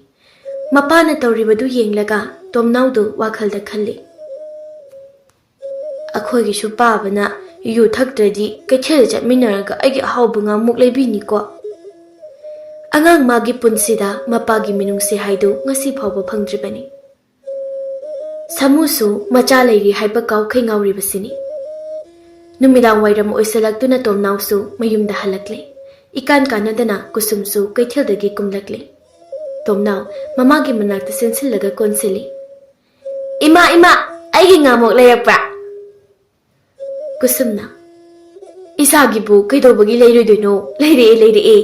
ꯃꯄꯥꯅ ꯇꯧꯔꯤꯕꯗꯨ ꯌꯦꯡꯂꯒ ꯇꯣꯝꯅꯥꯎꯗꯨ ꯋꯥꯈꯜꯗ ꯈꯜꯂꯤ꯫ "ꯑꯩꯈꯣꯏꯒꯤꯁꯨ ꯄꯥꯕꯅ ꯌꯨ ꯊꯛꯇ꯭ꯔꯗꯤ ꯀꯩꯊꯦꯜꯗ ꯆꯠꯃꯤꯟꯅꯔꯒ ꯑꯩꯒꯤ ꯑꯍꯥꯎꯕ ꯉꯥꯃꯨꯛ ꯂꯩꯕꯤꯅꯤꯀꯣ?" ꯑꯉꯥꯡ ꯃꯥꯒꯤ ꯄꯨꯟꯁꯤꯗ ꯃꯄꯥꯒꯤ ꯃꯤꯅꯨꯡꯁꯤ ꯍꯥꯏꯗꯨ ꯉꯁꯤ ꯐꯥꯎꯕ ꯐꯪꯗ꯭ꯔꯤꯕꯅꯤ꯫ ꯁꯥꯃꯨꯁꯨ ꯃꯆꯥ ꯂꯩꯔꯤ ꯍꯥꯏꯕ ꯀꯥꯎꯈꯩ ꯉꯥꯎꯔꯤꯕꯁꯤꯅꯤ꯫ ꯅꯨꯃꯤꯗꯥꯡ ꯋꯥꯏꯔꯝ ꯑꯣꯏꯁꯤꯜꯂꯛꯇꯨꯅ ꯇꯣꯝꯅꯥꯎꯁꯨ ꯃꯌꯨꯝꯗ ꯍꯜꯂꯛꯂꯦ꯫ ꯏꯀꯥꯟ ꯀꯥꯟꯅꯗꯅ ꯀꯨꯁꯨꯝꯁꯨ ꯀꯩꯊꯦꯜꯗꯒꯤ ꯀꯨꯝꯂꯛꯂꯦ꯫ ꯇꯣꯝꯅꯥꯎ ꯃꯃꯥꯒꯤ ꯃꯅꯥꯛꯇ ꯆꯦꯟꯁꯤꯜꯂꯒ ꯀꯣꯟꯁꯤꯜꯂꯤ꯫ "ꯏꯃꯥ, ꯏꯃꯥ, ꯑꯩꯒꯤ ꯉꯥꯃꯣꯛ ꯂꯩꯔꯛꯄ꯭ꯔꯥ?" ꯀꯨꯁꯨꯝꯅ, "ꯏꯆꯥꯒꯤꯕꯨ ꯀꯩꯗꯧꯕꯒꯤ ꯂꯩꯔꯣꯏꯗꯣꯏꯅꯣ? ꯂꯩꯔꯛꯑꯦ, ꯂꯩꯔꯛꯑꯦ!"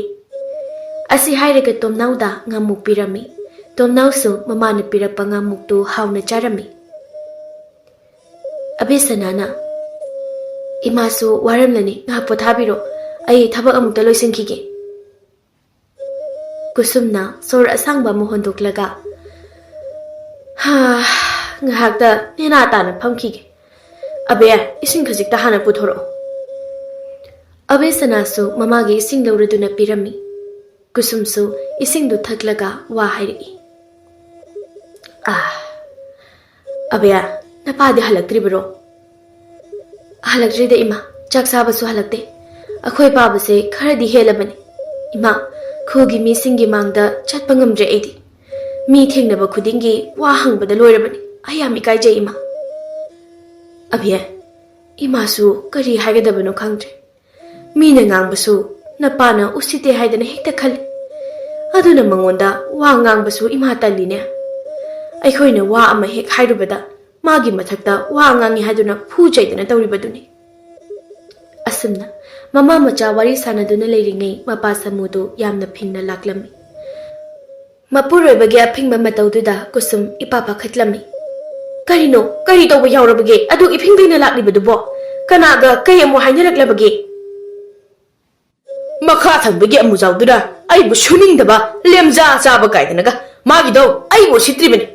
ꯑꯁꯤ ꯍꯥꯏꯔꯒ ꯇꯣꯝꯅꯥꯎꯗ ꯉꯥꯃꯨꯛ ꯄꯤꯔꯝꯃꯤ꯫ ꯇꯣꯝꯅꯥꯎꯁꯨ ꯃꯃꯥꯅ ꯄꯤꯔꯛꯄ ꯉꯥꯃꯨꯛꯇꯨ ꯍꯥꯎꯅ ꯆꯥꯔꯝꯃꯤ꯫ ꯑꯕꯦꯁꯅꯥꯅ, "ꯏꯃꯥꯁꯨ ꯋꯥꯔꯝꯂꯅꯤ, ꯉꯥꯏꯍꯥꯛ ꯄꯣꯊꯥꯕꯤꯔꯣ꯫ ꯑꯩ ꯊꯕꯛ ꯑꯃꯨꯛꯇ ꯂꯣꯏꯁꯤꯟꯈꯤꯒꯦ꯫" ꯀꯨꯁꯨꯝꯅ ꯁꯣꯔ ꯑꯁꯥꯡꯕ ꯑꯃ ꯍꯣꯟꯗꯣꯛꯂꯒ, ꯍꯥ, ꯉꯥꯏꯍꯥꯛꯇ ꯅꯦꯅꯥ ꯇꯥꯅ ꯐꯝꯈꯤꯒꯦ꯫ "ꯑꯕꯦ, ꯏꯁꯤꯡ ꯈꯖꯤꯛꯇ ꯍꯥꯟꯅ ꯄꯨꯊꯣꯔꯛꯑꯣ꯫" ꯑꯕꯦꯁꯅꯥꯁꯨ ꯃꯃꯥꯒꯤ ꯏꯁꯤꯡ ꯂꯧꯔꯗꯨꯅ ꯄꯤꯔꯝꯃꯤ꯫ ꯀꯨꯁꯨꯝꯁꯨ ꯏꯁꯤꯡꯗꯨ ꯊꯛꯂꯒ ꯋꯥ ꯍꯥꯏꯔꯛꯏ꯫ "ꯑꯥ, ꯑꯕꯦ, ꯅꯄꯥꯗꯤ ꯍꯜꯂꯛꯇ꯭ꯔꯤꯕꯔꯣ?" "ꯍꯜꯂꯛꯇ꯭ꯔꯤꯗ ꯏꯃꯥ, ꯆꯥꯛ ꯆꯥꯕꯁꯨ ꯍꯜꯂꯛꯇꯦ꯫ ꯑꯩꯈꯣꯏ ꯄꯥꯕꯁꯦ ꯈꯔꯗꯤ ꯍꯦꯜꯂꯕꯅꯤ꯫ ꯏꯃꯥ, ꯈꯨꯜꯒꯤ ꯃꯤꯁꯤꯡꯒꯤ ꯃꯥꯡꯗ ꯆꯠꯄ ꯉꯝꯗ꯭ꯔꯦ ꯑꯩꯗꯤ꯫ ꯃꯤ ꯊꯦꯡꯅꯕ ꯈꯨꯗꯤꯡꯒꯤ ꯋꯥ ꯍꯪꯕꯗ ꯂꯣꯏꯔꯕꯅꯤ꯫ ꯑꯩ ꯌꯥꯝ ꯏꯀꯥꯏꯖꯩ ꯏꯃꯥ꯫" "ꯑꯕꯦ, ꯏꯃꯥꯁꯨ ꯀꯔꯤ ꯍꯥꯏꯒꯗꯕꯅꯣ ꯈꯪꯗ꯭ꯔꯦ꯫ ꯃꯤꯅ ꯉꯥꯡꯕꯁꯨ ꯅꯄꯥꯅ ꯎꯁꯤꯠꯇꯦ ꯍꯥꯏꯗꯅ ꯍꯦꯛꯇ ꯈꯜꯂꯤ꯫ ꯑꯗꯨꯅ ꯃꯉꯣꯟꯗ ꯋꯥ ꯉꯥꯡꯕꯁꯨ ꯏꯃꯥ ꯇꯜꯂꯤꯅꯦ꯫ ꯑꯩꯈꯣꯏꯅ ꯋꯥ ꯑꯃ ꯍꯦꯛ ꯍꯥꯏꯔꯨꯕꯗ ꯃꯥꯒꯤ ꯃꯊꯛꯇ ꯋꯥ ꯉꯥꯡꯉꯤ ꯍꯥꯏꯗꯨꯅ ꯐꯨ ꯆꯩꯗꯅ ꯇꯧꯔꯤꯕꯗꯨꯅꯤ꯫" ꯑꯁꯨꯝꯅ ꯃꯃꯥ ꯃꯆꯥ ꯋꯥꯔꯤ ꯁꯥꯟꯅꯗꯨꯅ ꯂꯩꯔꯤꯉꯩ ꯃꯄꯥ ꯁꯥꯃꯨꯗꯨ ꯌꯥꯝꯅ ꯐꯤꯡꯅ ꯂꯥꯛꯂꯝꯃꯤ꯫ ꯃꯄꯨꯔꯣꯏꯕꯒꯤ ꯑꯐꯤꯡꯕ ꯃꯇꯧꯗꯨꯗ ꯀꯨꯁꯨꯝ ꯏꯄꯥ ꯄꯥꯈꯠꯂꯝꯃꯤ꯫ "ꯀꯔꯤꯅꯣ? ꯀꯔꯤ ꯇꯧꯕ ꯌꯥꯎꯔꯕꯒꯦ? ꯑꯗꯨ ꯏꯐꯤꯡ ꯐꯤꯡꯅ ꯂꯥꯛꯂꯤꯕꯗꯨꯕꯣ? ꯀꯅꯥꯒ ꯀꯩ ꯑꯃꯨꯛ ꯍꯥꯏꯅꯔꯛꯂꯕꯒꯦ?" "ꯃꯈꯥ ꯊꯪꯕꯒꯤ ꯑꯃꯨꯖꯥꯎꯗꯨꯅ ꯑꯩꯕꯨ ꯁꯨꯅꯤꯡꯗꯕ, ꯂꯦꯝꯖꯥ ꯆꯥꯕ ꯀꯥꯏꯗꯅꯒ ꯃꯥꯒꯤꯗꯧ ꯑꯩꯕꯨ ꯎꯁꯤꯠꯇ꯭ꯔꯤꯕꯅꯤ꯫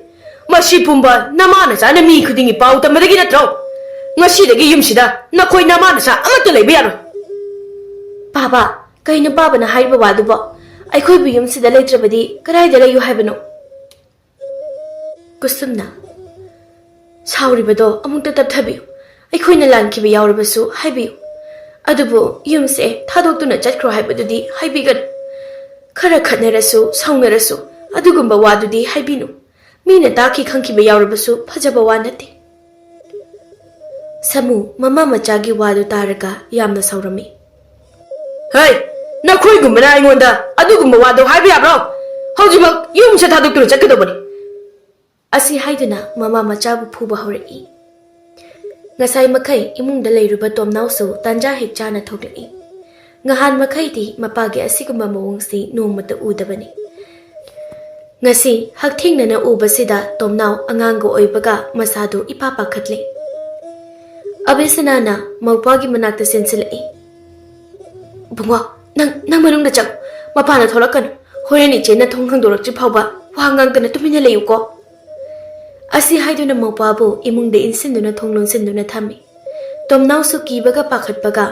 ꯃꯁꯤ ꯄꯨꯝꯕ ꯅꯃꯥ ꯅꯆꯥꯅ ꯃꯤ ꯈꯨꯗꯤꯡꯒꯤ ꯄꯥꯎ ꯇꯝꯕꯗꯒꯤ ꯅꯠꯇ꯭ꯔꯣ? ꯉꯁꯤꯗꯒꯤ ꯌꯨꯝꯁꯤꯗ ꯅꯈꯣꯏ ꯅꯃꯥ ꯅꯆꯥ ꯑꯃꯠꯇ ꯂꯩꯕ ꯌꯥꯔꯣꯏ꯫" "ꯄꯥꯕ, ꯀꯩꯅꯣ ꯄꯥꯕꯅ ꯍꯥꯏꯔꯤꯕ ꯋꯥꯗꯨꯕꯣ? ꯑꯩꯈꯣꯏꯕꯨ ꯌꯨꯝꯁꯤꯗ ꯂꯩꯇ꯭ꯔꯕꯗꯤ ꯀꯗꯥꯏꯗ ꯂꯩꯌꯨ ꯍꯥꯏꯕꯅꯣ?" ꯀꯨꯁꯨꯝꯅ, "ꯁꯥꯎꯔꯤꯕꯗꯣ ꯑꯃꯨꯛꯇ ꯇꯞꯊꯕꯤꯌꯨ꯫ ꯑꯩꯈꯣꯏꯅ ꯂꯥꯟꯈꯤꯕ ꯌꯥꯎꯔꯕꯁꯨ ꯍꯥꯏꯕꯤꯌꯨ꯫ ꯑꯗꯨꯕꯨ ꯌꯨꯝꯁꯦ ꯊꯥꯗꯣꯛꯇꯨꯅ ꯆꯠꯈ꯭ꯔꯣ ꯍꯥꯏꯕꯗꯨꯗꯤ ꯍꯥꯏꯕꯤꯒꯅꯨ꯫ ꯈꯔ ꯈꯠꯅꯔꯁꯨ, ꯁꯥꯎꯅꯔꯁꯨ, ꯑꯗꯨꯒꯨꯝꯕ ꯋꯥꯗꯨꯗꯤ ꯍꯥꯏꯕꯤꯅꯨ꯫ ꯃꯤꯅ ꯇꯥꯈꯤ ꯈꯪꯈꯤꯕ ꯌꯥꯎꯔꯕꯁꯨ ꯐꯖꯕ ꯋꯥ ꯅꯠꯇꯦ꯫" ꯁꯥꯃꯨ ꯃꯃꯥ ꯃꯆꯥꯒꯤ ꯋꯥꯗꯨ ꯇꯥꯔꯒ ꯌꯥꯝꯅ ꯁꯥꯎꯔꯝꯃꯤ꯫ "ꯍꯩ, ꯅꯈꯣꯏꯒꯨꯝꯕꯅ ꯑꯩꯉꯣꯟꯗ ꯑꯗꯨꯒꯨꯝꯕ ꯋꯥꯗꯣ ꯍꯥꯏꯕ ꯌꯥꯕ꯭ꯔꯣ? ꯍꯧꯖꯤꯛꯃꯛ ꯌꯨꯝꯁꯦ ꯊꯥꯗꯣꯛꯇꯨꯅ ꯆꯠꯀꯗꯧꯕꯅꯤ꯫" ꯑꯁꯤ ꯍꯥꯏꯗꯨꯅ ꯃꯃꯥ ꯃꯆꯥꯕꯨ ꯐꯨꯕ ꯍꯧꯔꯛꯏ꯫ ꯉꯁꯥꯏ ꯃꯈꯩ ꯏꯃꯨꯡꯗ ꯂꯩꯔꯨꯕ ꯇꯣꯝꯅꯥꯎꯁꯨ ꯇꯥꯟꯖꯥ ꯍꯦꯛ ꯆꯥꯅ ꯊꯣꯛꯂꯛꯏ꯫ ꯉꯍꯥꯟ ꯃꯈꯩꯗꯤ ꯃꯄꯥꯒꯤ ꯑꯁꯤꯒꯨꯝꯕ ꯃꯑꯣꯡꯁꯤ ꯅꯣꯡꯃꯇ ꯎꯗꯕꯅꯤ꯫ ꯉꯁꯤ ꯍꯛꯊꯦꯡꯅꯅ ꯎꯕꯁꯤꯗ ꯇꯣꯝꯅꯥꯎ ꯑꯉꯥꯡꯒ ꯑꯣꯏꯕꯒ ꯃꯁꯥꯗꯨ ꯏꯄꯥ ꯄꯥꯈꯠꯂꯦ꯫ ꯑꯕꯦꯁꯅꯥꯅ ꯃꯧꯄ꯭ꯋꯥꯒꯤ ꯃꯅꯥꯛꯇ ꯆꯦꯟꯁꯤꯜꯂꯛꯏ꯫ "ꯕꯨꯡꯉꯣ, ꯅꯪ, ꯅꯪ ꯃꯅꯨꯡꯗ ꯆꯪ꯫ ꯃꯄꯥꯟꯗ ꯊꯣꯛꯂꯛꯀꯅꯨ꯫ ꯍꯣꯔꯦꯟ ꯏꯆꯦꯅ ꯊꯣꯡ ꯍꯥꯡꯗꯣꯔꯛꯇ꯭ꯔꯤ ꯐꯥꯎꯕ ꯋꯥ ꯉꯥꯡꯗꯅ ꯇꯨꯃꯤꯟꯅ ꯂꯩꯌꯨꯀꯣ꯫" ꯑꯁꯤ ꯍꯥꯏꯗꯨꯅ ꯃꯧꯄ꯭ꯋꯥꯕꯨ ꯏꯃꯨꯡꯗ ꯏꯟꯁꯤꯟꯗꯨꯅ ꯊꯣꯡ ꯂꯣꯟꯁꯤꯟꯗꯨꯅ ꯊꯝꯃꯤ꯫ ꯇꯣꯝꯅꯥꯎꯁꯨ ꯀꯤꯕꯒ ꯄꯥꯈꯠꯄꯒ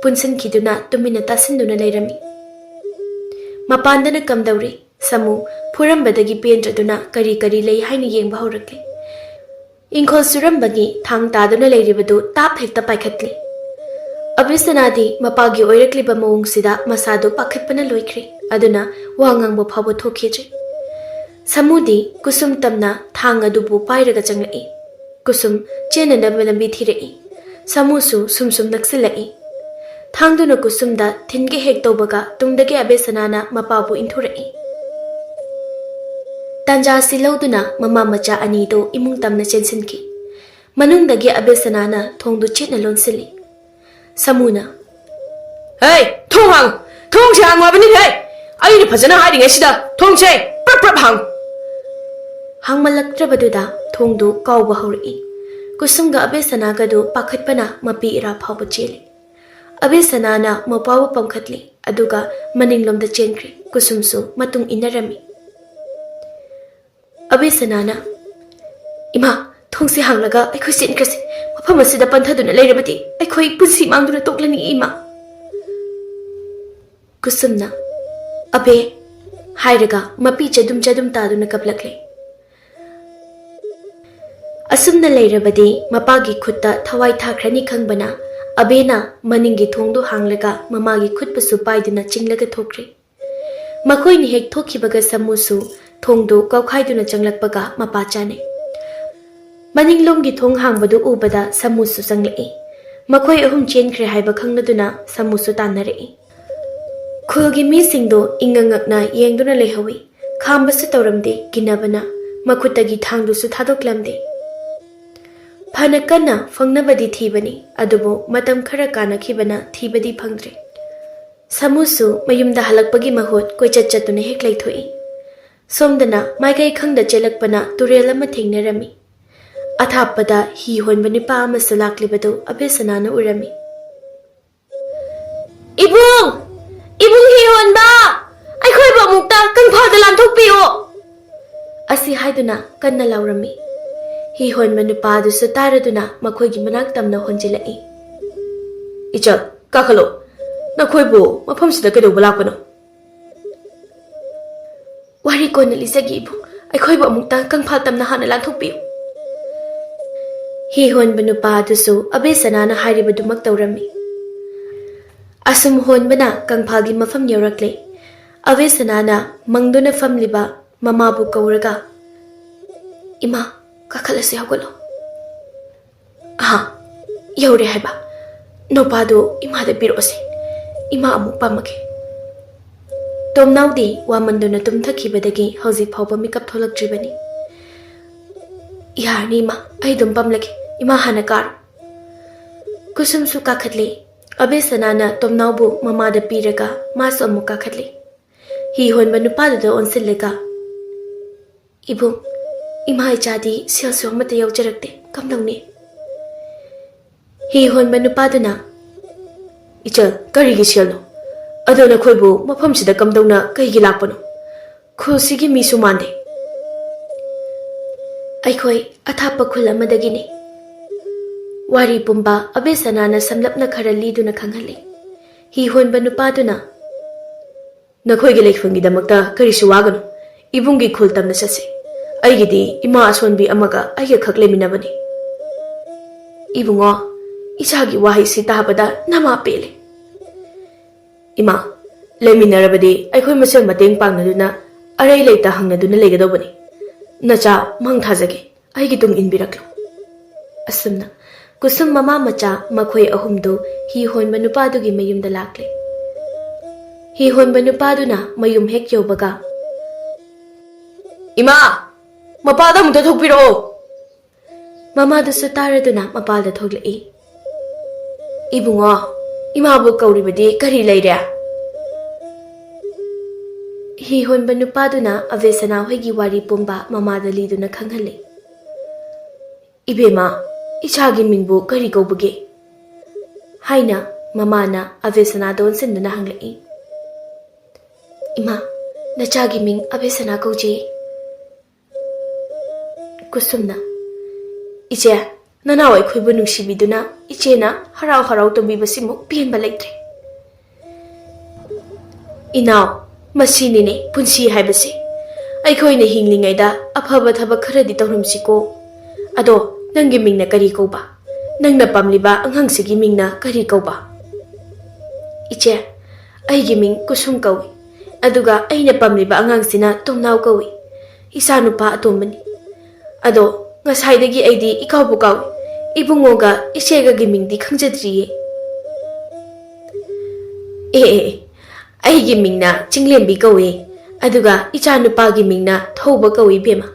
ꯄꯨꯟꯁꯤꯟꯈꯤꯗꯨꯅ ꯇꯨꯃꯤꯟꯅ ꯇꯥꯁꯤꯟꯗꯨꯅ ꯂꯩꯔꯝꯃꯤ꯫ ꯃꯄꯥꯟꯗꯅ ꯀꯝꯗꯧꯔꯤ? ꯁꯥꯃꯨ ꯐꯨꯔꯝꯕꯗꯒꯤ ꯄꯦꯟꯗ꯭ꯔꯗꯨꯅ ꯀꯔꯤ ꯀꯔꯤ ꯂꯩ ꯍꯥꯏꯅ ꯌꯦꯡꯕ ꯍꯧꯔꯛꯂꯤ꯫ ꯏꯪꯈꯣꯜ ꯁꯨꯔꯝꯕꯒꯤ ꯊꯥꯡ ꯇꯥꯗꯨꯅ ꯂꯩꯔꯤꯕꯗꯨ ꯇꯥꯞ ꯍꯦꯛꯇ ꯄꯥꯏꯈꯠꯂꯤ꯫ ꯑꯕꯤꯁꯅꯥꯗꯤ ꯃꯄꯥꯒꯤ ꯑꯣꯏꯔꯛꯂꯤꯕ ꯃꯑꯣꯡꯁꯤꯗ ꯃꯁꯥꯗꯨ ꯄꯥꯈꯠꯄꯅ ꯂꯣꯏꯈ꯭ꯔꯦ, ꯑꯗꯨꯅ ꯋꯥ ꯉꯥꯡꯕ ꯐꯥꯎꯕ ꯊꯣꯛꯈꯤꯗ꯭ꯔꯦ꯫ ꯁꯥꯃꯨꯗꯤ ꯀꯨꯁꯨꯝ ꯇꯝꯅ ꯊꯥꯡ ꯑꯗꯨꯕꯨ ꯄꯥꯏꯔꯒ ꯆꯪꯂꯛꯏ꯫ ꯀꯨꯁꯨꯝ ꯆꯦꯟꯅꯅꯕ ꯂꯝꯕꯤ ꯊꯤꯔꯛꯏ꯫ ꯁꯥꯃꯨꯁꯨ ꯁꯨꯝ ꯁꯨꯝ ꯅꯛꯁꯤꯜꯂꯛꯏ꯫ ꯊꯥꯡꯗꯨꯅ ꯀꯨꯁꯨꯝꯗ ꯊꯤꯟꯒꯦ ꯍꯦꯛ ꯇꯧꯕꯒ ꯇꯨꯡꯗꯒꯤ ꯑꯕꯦꯁꯅꯥꯅ ꯃꯄꯥꯕꯨ ꯏꯟꯊꯨꯔꯛꯏ꯫ ꯇꯥꯟꯖꯥ ꯑꯁꯤ ꯂꯧꯗꯨꯅ ꯃꯃꯥ ꯃꯆꯥ ꯑꯅꯤꯗꯨ ꯏꯃꯨꯡ ꯇꯝꯅ ꯆꯦꯟꯁꯤꯟꯈꯤ꯫ ꯃꯅꯨꯡꯗꯒꯤ ꯑꯕꯦꯁꯅꯥꯅ ꯊꯣꯡꯗꯨ ꯆꯦꯠꯅ ꯂꯣꯟꯁꯤꯜꯂꯤ꯫ ꯁꯥꯃꯨꯅ, "ꯍꯦ, ꯊꯣꯡ ꯍꯥꯡꯉꯨ! ꯊꯣꯡꯁꯦ ꯍꯥꯡꯉꯨ ꯍꯥꯏꯕꯅꯤꯅꯦ! ꯑꯩꯅ ꯐꯖꯅ ꯍꯥꯏꯔꯤꯉꯩꯁꯤꯗ ꯊꯣꯡꯁꯦ ꯄ꯭ꯔꯞ ꯄ꯭ꯔꯞ ꯍꯥꯡꯉꯨ!" ꯍꯥꯡꯃꯜꯂꯛꯇ꯭ꯔꯕꯗꯨꯗ ꯊꯣꯡꯗꯨ ꯀꯥꯎꯕ ꯍꯧꯔꯛꯏ꯫ ꯀꯨꯁꯨꯝꯒ ꯑꯕꯦꯁꯅꯥꯒꯗꯨ ꯄꯥꯈꯠꯄꯅ ꯃꯄꯤ ꯏꯔꯥ ꯐꯥꯎꯕ ꯆꯦꯜꯂꯤ꯫ ꯑꯕꯦꯁꯅꯥꯅ ꯃꯄꯥꯕꯨ ꯄꯝꯈꯠꯂꯤ, ꯑꯗꯨꯒ ꯃꯅꯤꯡꯂꯣꯝꯗ ꯆꯦꯟꯈ꯭ꯔꯦ꯫ ꯀꯨꯁꯨꯝꯁꯨ ꯃꯇꯨꯡ ꯏꯟꯅꯔꯝꯃꯤ꯫ ꯑꯕꯦꯁꯅꯥꯅ, "ꯏꯃꯥ, ꯊꯣꯡꯁꯤ ꯍꯥꯡꯂꯒ ꯑꯩꯈꯣꯏ ꯆꯦꯟꯈ꯭ꯔꯁꯤ꯫ ꯃꯐꯝ ꯑꯁꯤꯗ ꯄꯟꯊꯗꯨꯅ ꯂꯩꯔꯕꯗꯤ ꯑꯩꯈꯣꯏ ꯄꯨꯟꯁꯤ ꯃꯥꯡꯗꯨꯅ ꯇꯣꯛꯂꯅꯤ, ꯏꯃꯥ꯫" ꯀꯨꯁꯨꯝꯅ, "ꯑꯕꯦ" ꯍꯥꯏꯔꯒ ꯃꯄꯤ ꯆꯗꯨꯝ ꯆꯗꯨꯝ ꯇꯥꯗꯨꯅ ꯀꯞꯂꯛꯂꯦ꯫ ꯑꯁꯨꯝꯅ ꯂꯩꯔꯕꯗꯤ ꯃꯄꯥꯒꯤ ꯈꯨꯠꯇ ꯊꯋꯥꯏ ꯊꯥꯈ꯭ꯔꯅꯤ ꯈꯪꯕꯅ, ꯑꯕꯦꯅ ꯃꯅꯤꯡꯒꯤ ꯊꯣꯡꯗꯨ ꯍꯥꯡꯂꯒ ꯃꯃꯥꯒꯤ ꯈꯨꯠꯄꯨꯁꯨ ꯄꯥꯏꯗꯨꯅ ꯆꯤꯡꯂꯒ ꯊꯣꯛꯈ꯭ꯔꯦ꯫ ꯃꯈꯣꯏꯅ ꯍꯦꯛ ꯊꯣꯛꯈꯤꯕꯒ ꯁꯥꯃꯨꯁꯨ ꯊꯣꯡꯗꯨ ꯀꯥꯎꯈꯥꯏꯗꯨꯅ ꯆꯪꯂꯛꯄꯒ ꯃꯄꯥ ꯆꯥꯅꯩ꯫ ꯃꯅꯤꯡꯂꯣꯝꯒꯤ ꯊꯣꯡ ꯍꯥꯡꯕꯗꯨ ꯎꯕꯗ ꯁꯥꯃꯨꯁꯨ ꯆꯪꯂꯛꯏ꯫ ꯃꯈꯣꯏ ꯑꯍꯨꯝ ꯆꯦꯟꯈ꯭ꯔꯦ ꯍꯥꯏꯕ ꯈꯪꯂꯗꯨꯅ ꯁꯥꯃꯨꯁꯨ ꯇꯥꯟꯅꯔꯛꯏ꯫ ꯈꯨꯜꯒꯤ ꯃꯤꯁꯤꯡꯗꯣ ꯏꯉꯛ ꯉꯛꯅ ꯌꯦꯡꯗꯨꯅ ꯂꯩꯍꯧꯏ꯫ ꯈꯥꯝꯕꯁꯨ ꯇꯧꯔꯝꯗꯦ, ꯀꯤꯅꯕꯅ꯫ ꯃꯈꯨꯠꯇꯒꯤ ꯊꯥꯡꯗꯨꯁꯨ ꯊꯥꯗꯣꯛꯂꯝꯗꯦ꯫ ꯐꯅ ꯀꯟꯅ ꯐꯪꯅꯕꯗꯤ ꯊꯤꯕꯅꯤ, ꯑꯗꯨꯕꯨ ꯃꯇꯝ ꯈꯔ ꯀꯥꯟꯅꯈꯤꯕꯅ ꯊꯤꯕꯗꯤ ꯐꯪꯗ꯭ꯔꯦ꯫ ꯁꯥꯃꯨꯁꯨ ꯃꯌꯨꯝꯗ ꯍꯜꯂꯛꯄꯒꯤ ꯃꯍꯨꯠ ꯀꯣꯏꯆꯠ ꯆꯠꯇꯨꯅ ꯍꯦꯛ ꯂꯩꯊꯣꯛꯏ꯫ ꯁꯣꯝꯗꯅ ꯃꯥꯏꯀꯩ ꯈꯪꯗ ꯆꯦꯜꯂꯛꯄꯅ ꯇꯨꯔꯦꯜ ꯑꯃ ꯊꯦꯡꯅꯔꯝꯃꯤ꯫ ꯑꯊꯥꯞꯄꯗ ꯍꯤ ꯍꯣꯟꯕ ꯅꯨꯄꯥ ꯑꯃꯁꯨ ꯂꯥꯛꯂꯤꯕꯗꯨ ꯑꯕꯦꯁꯅꯥꯅ ꯎꯔꯝꯃꯤ꯫ "ꯏꯕꯨꯡ! ꯏꯕꯨꯡ ꯍꯤ ꯍꯣꯟꯕ! ꯑꯩꯈꯣꯏꯕꯨ ꯑꯃꯨꯛꯇ ꯀꯪꯐꯥꯜꯗ ꯂꯥꯟꯊꯣꯛꯄꯤꯌꯨ!" ꯑꯁꯤ ꯍꯥꯏꯗꯨꯅ ꯀꯟꯅ ꯂꯥꯎꯔꯝꯃꯤ꯫ ꯍꯤ ꯍꯣꯟꯕ ꯅꯨꯄꯥ ꯑꯗꯨꯁꯨ ꯇꯥꯔꯗꯨꯅ ꯃꯈꯣꯏꯒꯤ ꯃꯅꯥꯛ ꯇꯝꯅ ꯍꯣꯟꯖꯤꯜꯂꯛꯏ꯫ "ꯏꯆꯜ, ꯀꯥꯈꯠꯂꯣ꯫ ꯅꯈꯣꯏꯕꯨ ꯃꯐꯝꯁꯤꯗ ꯀꯩꯗꯧꯕ ꯂꯥꯛꯄꯅꯣ?" "ꯋꯥꯔꯤ ꯀꯣꯟꯅ ꯂꯤꯖꯒꯦ, ꯏꯕꯨꯡ꯫ ꯑꯩꯈꯣꯏꯕꯨ ꯑꯃꯨꯛꯇ ꯀꯪꯐꯥꯜ ꯇꯝꯅ ꯍꯥꯟꯅ ꯂꯥꯟꯊꯣꯛꯄꯤꯌꯨ꯫" ꯍꯤ ꯍꯣꯟꯕ ꯅꯨꯄꯥ ꯑꯗꯨꯁꯨ ꯑꯕꯦꯁꯅꯥꯅ ꯍꯥꯏꯔꯤꯕꯗꯨꯃꯛ ꯇꯧꯔꯝꯃꯤ꯫ ꯑꯁꯨꯝ ꯍꯣꯟꯕꯅ ꯀꯪꯐꯥꯜꯒꯤ ꯃꯐꯝ ꯌꯧꯔꯛꯂꯦ꯫ ꯑꯕꯦꯁꯅꯥꯅ ꯃꯪꯗꯨꯅ ꯐꯝꯂꯤꯕ ꯃꯃꯥꯕꯨ ꯀꯧꯔꯒ, "ꯏꯃꯥ, ꯀꯥꯈꯠꯂꯁꯤ, ꯍꯧꯒꯠꯂꯣ꯫" "ꯑꯍꯥ, ꯌꯧꯔꯦ ꯍꯥꯏꯕ? ꯅꯨꯄꯥꯗꯨ ꯏꯃꯥꯗ ꯄꯤꯔꯛꯑꯣꯁꯦ, ꯏꯃꯥ ꯑꯃꯨꯛ ꯄꯝꯃꯒꯦ꯫" ꯇꯣꯝꯅꯥꯎꯗꯤ ꯋꯥꯃꯟꯗꯨꯅ ꯇꯨꯝꯊꯈꯤꯕꯗꯒꯤ ꯍꯧꯖꯤꯛ ꯐꯥꯎꯕ ꯃꯤꯀꯞ ꯊꯣꯛꯂꯛꯇ꯭ꯔꯤꯕꯅꯤ꯫ "ꯌꯥꯔꯅꯤ ꯏꯃꯥ, ꯑꯩ ꯑꯗꯨꯝ ꯄꯝꯂꯒꯦ, ꯏꯃꯥ ꯍꯥꯟꯅ ꯀꯥꯔꯣ꯫" ꯀꯨꯁꯨꯝꯁꯨ ꯀꯥꯈꯠꯂꯦ꯫ ꯑꯕꯦꯁꯅꯥꯅ ꯇꯣꯝꯅꯥꯎꯕꯨ ꯃꯃꯥꯗ ꯄꯤꯔꯒ ꯃꯥꯁꯨ ꯑꯃꯨꯛ ꯀꯥꯈꯠꯂꯦ꯫ ꯍꯤ ꯍꯣꯟꯕ ꯅꯨꯄꯥꯗꯨꯗ ꯑꯣꯟꯁꯤꯜꯂꯒ, "ꯏꯕꯨꯡ, "ꯏꯃꯥ ꯏꯆꯥꯗꯤ ꯁꯦꯜꯁꯨ ꯑꯃꯠꯇ ꯌꯥꯎꯖꯔꯛꯇꯦ, ꯀꯝꯗꯧꯅꯤ?" ꯍꯤ ꯍꯣꯟꯕ ꯅꯨꯄꯥꯗꯨꯅ, "ꯏꯆꯜ, ꯀꯔꯤꯒꯤ ꯁꯦꯜꯅꯣ? ꯑꯗꯣ ꯅꯈꯣꯏꯕꯨ ꯃꯐꯝꯁꯤꯗ ꯀꯝꯗꯧꯅ ꯀꯩꯒꯤ ꯂꯥꯛꯄꯅꯣ? ꯈꯨꯜꯁꯤꯒꯤ ꯃꯤꯁꯨ ꯃꯥꯟꯗꯦ꯫ ꯑꯩꯈꯣꯏ ꯑꯊꯥꯞꯄ ꯈꯨꯜ ꯑꯃꯗꯒꯤꯅꯤ꯫" ꯋꯥꯔꯤ ꯄꯨꯝꯕ ꯑꯕꯦꯁꯅꯥꯅ ꯁꯝꯂꯞꯅ ꯈꯔ ꯂꯤꯗꯨꯅ ꯈꯪꯍꯜꯂꯤ꯫ ꯍꯤ ꯍꯣꯟꯕ ꯅꯨꯄꯥꯗꯨꯅ, "ꯅꯈꯣꯏꯒꯤ ꯂꯩꯐꯝꯒꯤꯗꯃꯛꯇ ꯀꯔꯤꯁꯨ ꯋꯥꯒꯅꯨ꯫ ꯏꯕꯨꯡꯒꯤ ꯈꯨꯜ ꯇꯝꯅ ꯆꯠꯁꯤ꯫ ꯑꯩꯒꯤꯗꯤ ꯏꯃꯥ ꯑꯁꯣꯟꯕꯤ ꯑꯃꯒ ꯑꯩꯒ ꯈꯛ ꯂꯩꯃꯤꯟꯅꯕꯅꯤ꯫" "ꯏꯕꯨꯡꯉꯣ, ꯏꯆꯥꯒꯤ ꯋꯥꯍꯩꯁꯤ ꯇꯥꯕꯗ ꯅꯃꯥ ꯄꯦꯜꯂꯦ꯫" "ꯏꯃꯥ, ꯂꯩꯃꯤꯟꯅꯔꯕꯗꯤ ꯑꯩꯈꯣꯏ ꯃꯁꯦꯜ ꯃꯇꯦꯡ ꯄꯥꯡꯅꯗꯨꯅ, ꯑꯔꯩ ꯂꯩꯇ ꯍꯪꯅꯗꯨꯅ ꯂꯩꯒꯗꯧꯕꯅꯤ꯫ ꯅꯆꯥ ꯃꯪ ꯊꯥꯖꯒꯦ, ꯑꯩꯒꯤ ꯇꯨꯡ ꯏꯟꯕꯤꯔꯛꯂꯣ꯫" ꯑꯁꯨꯝꯅ ꯀꯨꯁꯨꯝ ꯃꯃꯥ ꯃꯆꯥ ꯃꯈꯣꯏ ꯑꯍꯨꯝꯗꯨ ꯍꯤ ꯍꯣꯟꯕ ꯅꯨꯄꯥꯗꯨꯒꯤ ꯃꯌꯨꯝꯗ ꯂꯥꯛꯂꯦ꯫ ꯍꯤ ꯍꯣꯟꯕ ꯅꯨꯄꯥꯗꯨꯅ ꯃꯌꯨꯝ ꯍꯦꯛ ꯌꯧꯕꯒ, "ꯏꯃꯥ, ꯃꯄꯥꯗ ꯑꯃꯨꯛꯇ ꯊꯣꯛꯄꯤꯔꯛꯑꯣ꯫" ꯃꯃꯥꯗꯨꯁꯨ ꯇꯥꯔꯗꯨꯅ ꯃꯄꯥꯜꯗ ꯊꯣꯛꯂꯛꯏ꯫ "ꯏꯕꯨꯡꯉꯣ, ꯏꯃꯥꯕꯨ ꯀꯧꯔꯤꯕꯗꯤ ꯀꯔꯤ ꯂꯩꯔꯦ?" ꯍꯤ ꯍꯣꯟꯕ ꯅꯨꯄꯥꯗꯨꯅ ꯑꯕꯦꯁꯅꯥ ꯍꯣꯏꯒꯤ ꯋꯥꯔꯤ ꯄꯨꯝꯕ ꯃꯃꯥꯗ ꯂꯤꯗꯨꯅ ꯈꯪꯍꯜꯂꯤ꯫ "ꯏꯕꯦꯝꯃ, ꯏꯆꯥꯒꯤ ꯃꯤꯡꯕꯨ ꯀꯔꯤ ꯀꯧꯕꯒꯦ?" ꯍꯥꯏꯅ ꯃꯃꯥꯅ ꯑꯕꯦꯁꯅꯥꯗ ꯑꯣꯟꯁꯤꯟꯗꯨꯅ ꯍꯪꯂꯛꯏ꯫ "ꯏꯃꯥ, ꯅꯆꯥꯒꯤ ꯃꯤꯡ ꯑꯕꯦꯁꯅꯥ ꯀꯧꯖꯩ꯫" ꯀꯨꯁꯨꯝꯅ, "ꯏꯆꯦ, ꯅꯅꯥꯎ ꯑꯩꯈꯣꯏꯕꯨ ꯅꯨꯡꯁꯤꯕꯤꯗꯨꯅ ꯏꯆꯦꯅ ꯍꯔꯥꯎ ꯍꯔꯥꯎ ꯇꯧꯕꯤꯕꯁꯤꯃꯨꯛ ꯄꯦꯟꯕ ꯂꯩꯇ꯭ꯔꯦ꯫" "ꯏꯅꯥꯎ, ꯃꯁꯤꯅꯤꯅꯦ ꯄꯨꯟꯁꯤ ꯍꯥꯏꯕꯁꯦ꯫ ꯑꯩꯈꯣꯏꯅ ꯍꯤꯡꯂꯤꯉꯩꯗ ꯑꯐꯕ ꯊꯕꯛ ꯈꯔꯗꯤ ꯇꯧꯔꯝꯁꯤꯀꯣ꯫ ꯑꯗꯣ ꯅꯪꯒꯤ ꯃꯤꯡꯅ ꯀꯔꯤ ꯀꯧꯕ? ꯅꯪꯅ ꯄꯥꯝꯂꯤꯕ ꯑꯉꯥꯡꯁꯤꯒꯤ ꯃꯤꯡꯅ ꯀꯔꯤ ꯀꯧꯕ?" "ꯏꯆꯦ, ꯑꯩꯒꯤ ꯃꯤꯡ ꯀꯨꯁꯨꯝ ꯀꯧꯏ꯫ ꯑꯗꯨꯒ ꯑꯩꯅ ꯄꯥꯝꯂꯤꯕ ꯑꯉꯥꯡꯁꯤꯅ ꯇꯣꯝꯅꯥꯎ ꯀꯧꯏ꯫ ꯏꯆꯥ ꯅꯨꯄꯥ ꯑꯇꯣꯝꯕꯅꯤ꯫ ꯑꯗꯣ ꯉꯁꯥꯏꯗꯒꯤ ꯑꯩꯗꯤ ꯏꯀꯥꯎꯕꯨ ꯀꯥꯎꯏ꯫ ꯏꯕꯨꯡꯉꯣꯒ ꯏꯆꯦꯒꯒꯤ ꯃꯤꯡꯗꯤ ꯈꯪꯖꯗ꯭ꯔꯤꯌꯦ꯫" "ꯑꯦ, ꯑꯦ, ꯑꯦ, ꯑꯩꯒꯤ ꯃꯤꯡꯅ ꯆꯤꯡꯂꯦꯝꯕꯤ ꯀꯧꯏ꯫ ꯑꯗꯨꯒ ꯏꯆꯥ ꯅꯨꯄꯥꯒꯤ ꯃꯤꯡꯅ ꯊꯧꯕ ꯀꯧꯏ, ꯏꯕꯦꯝꯃ꯫"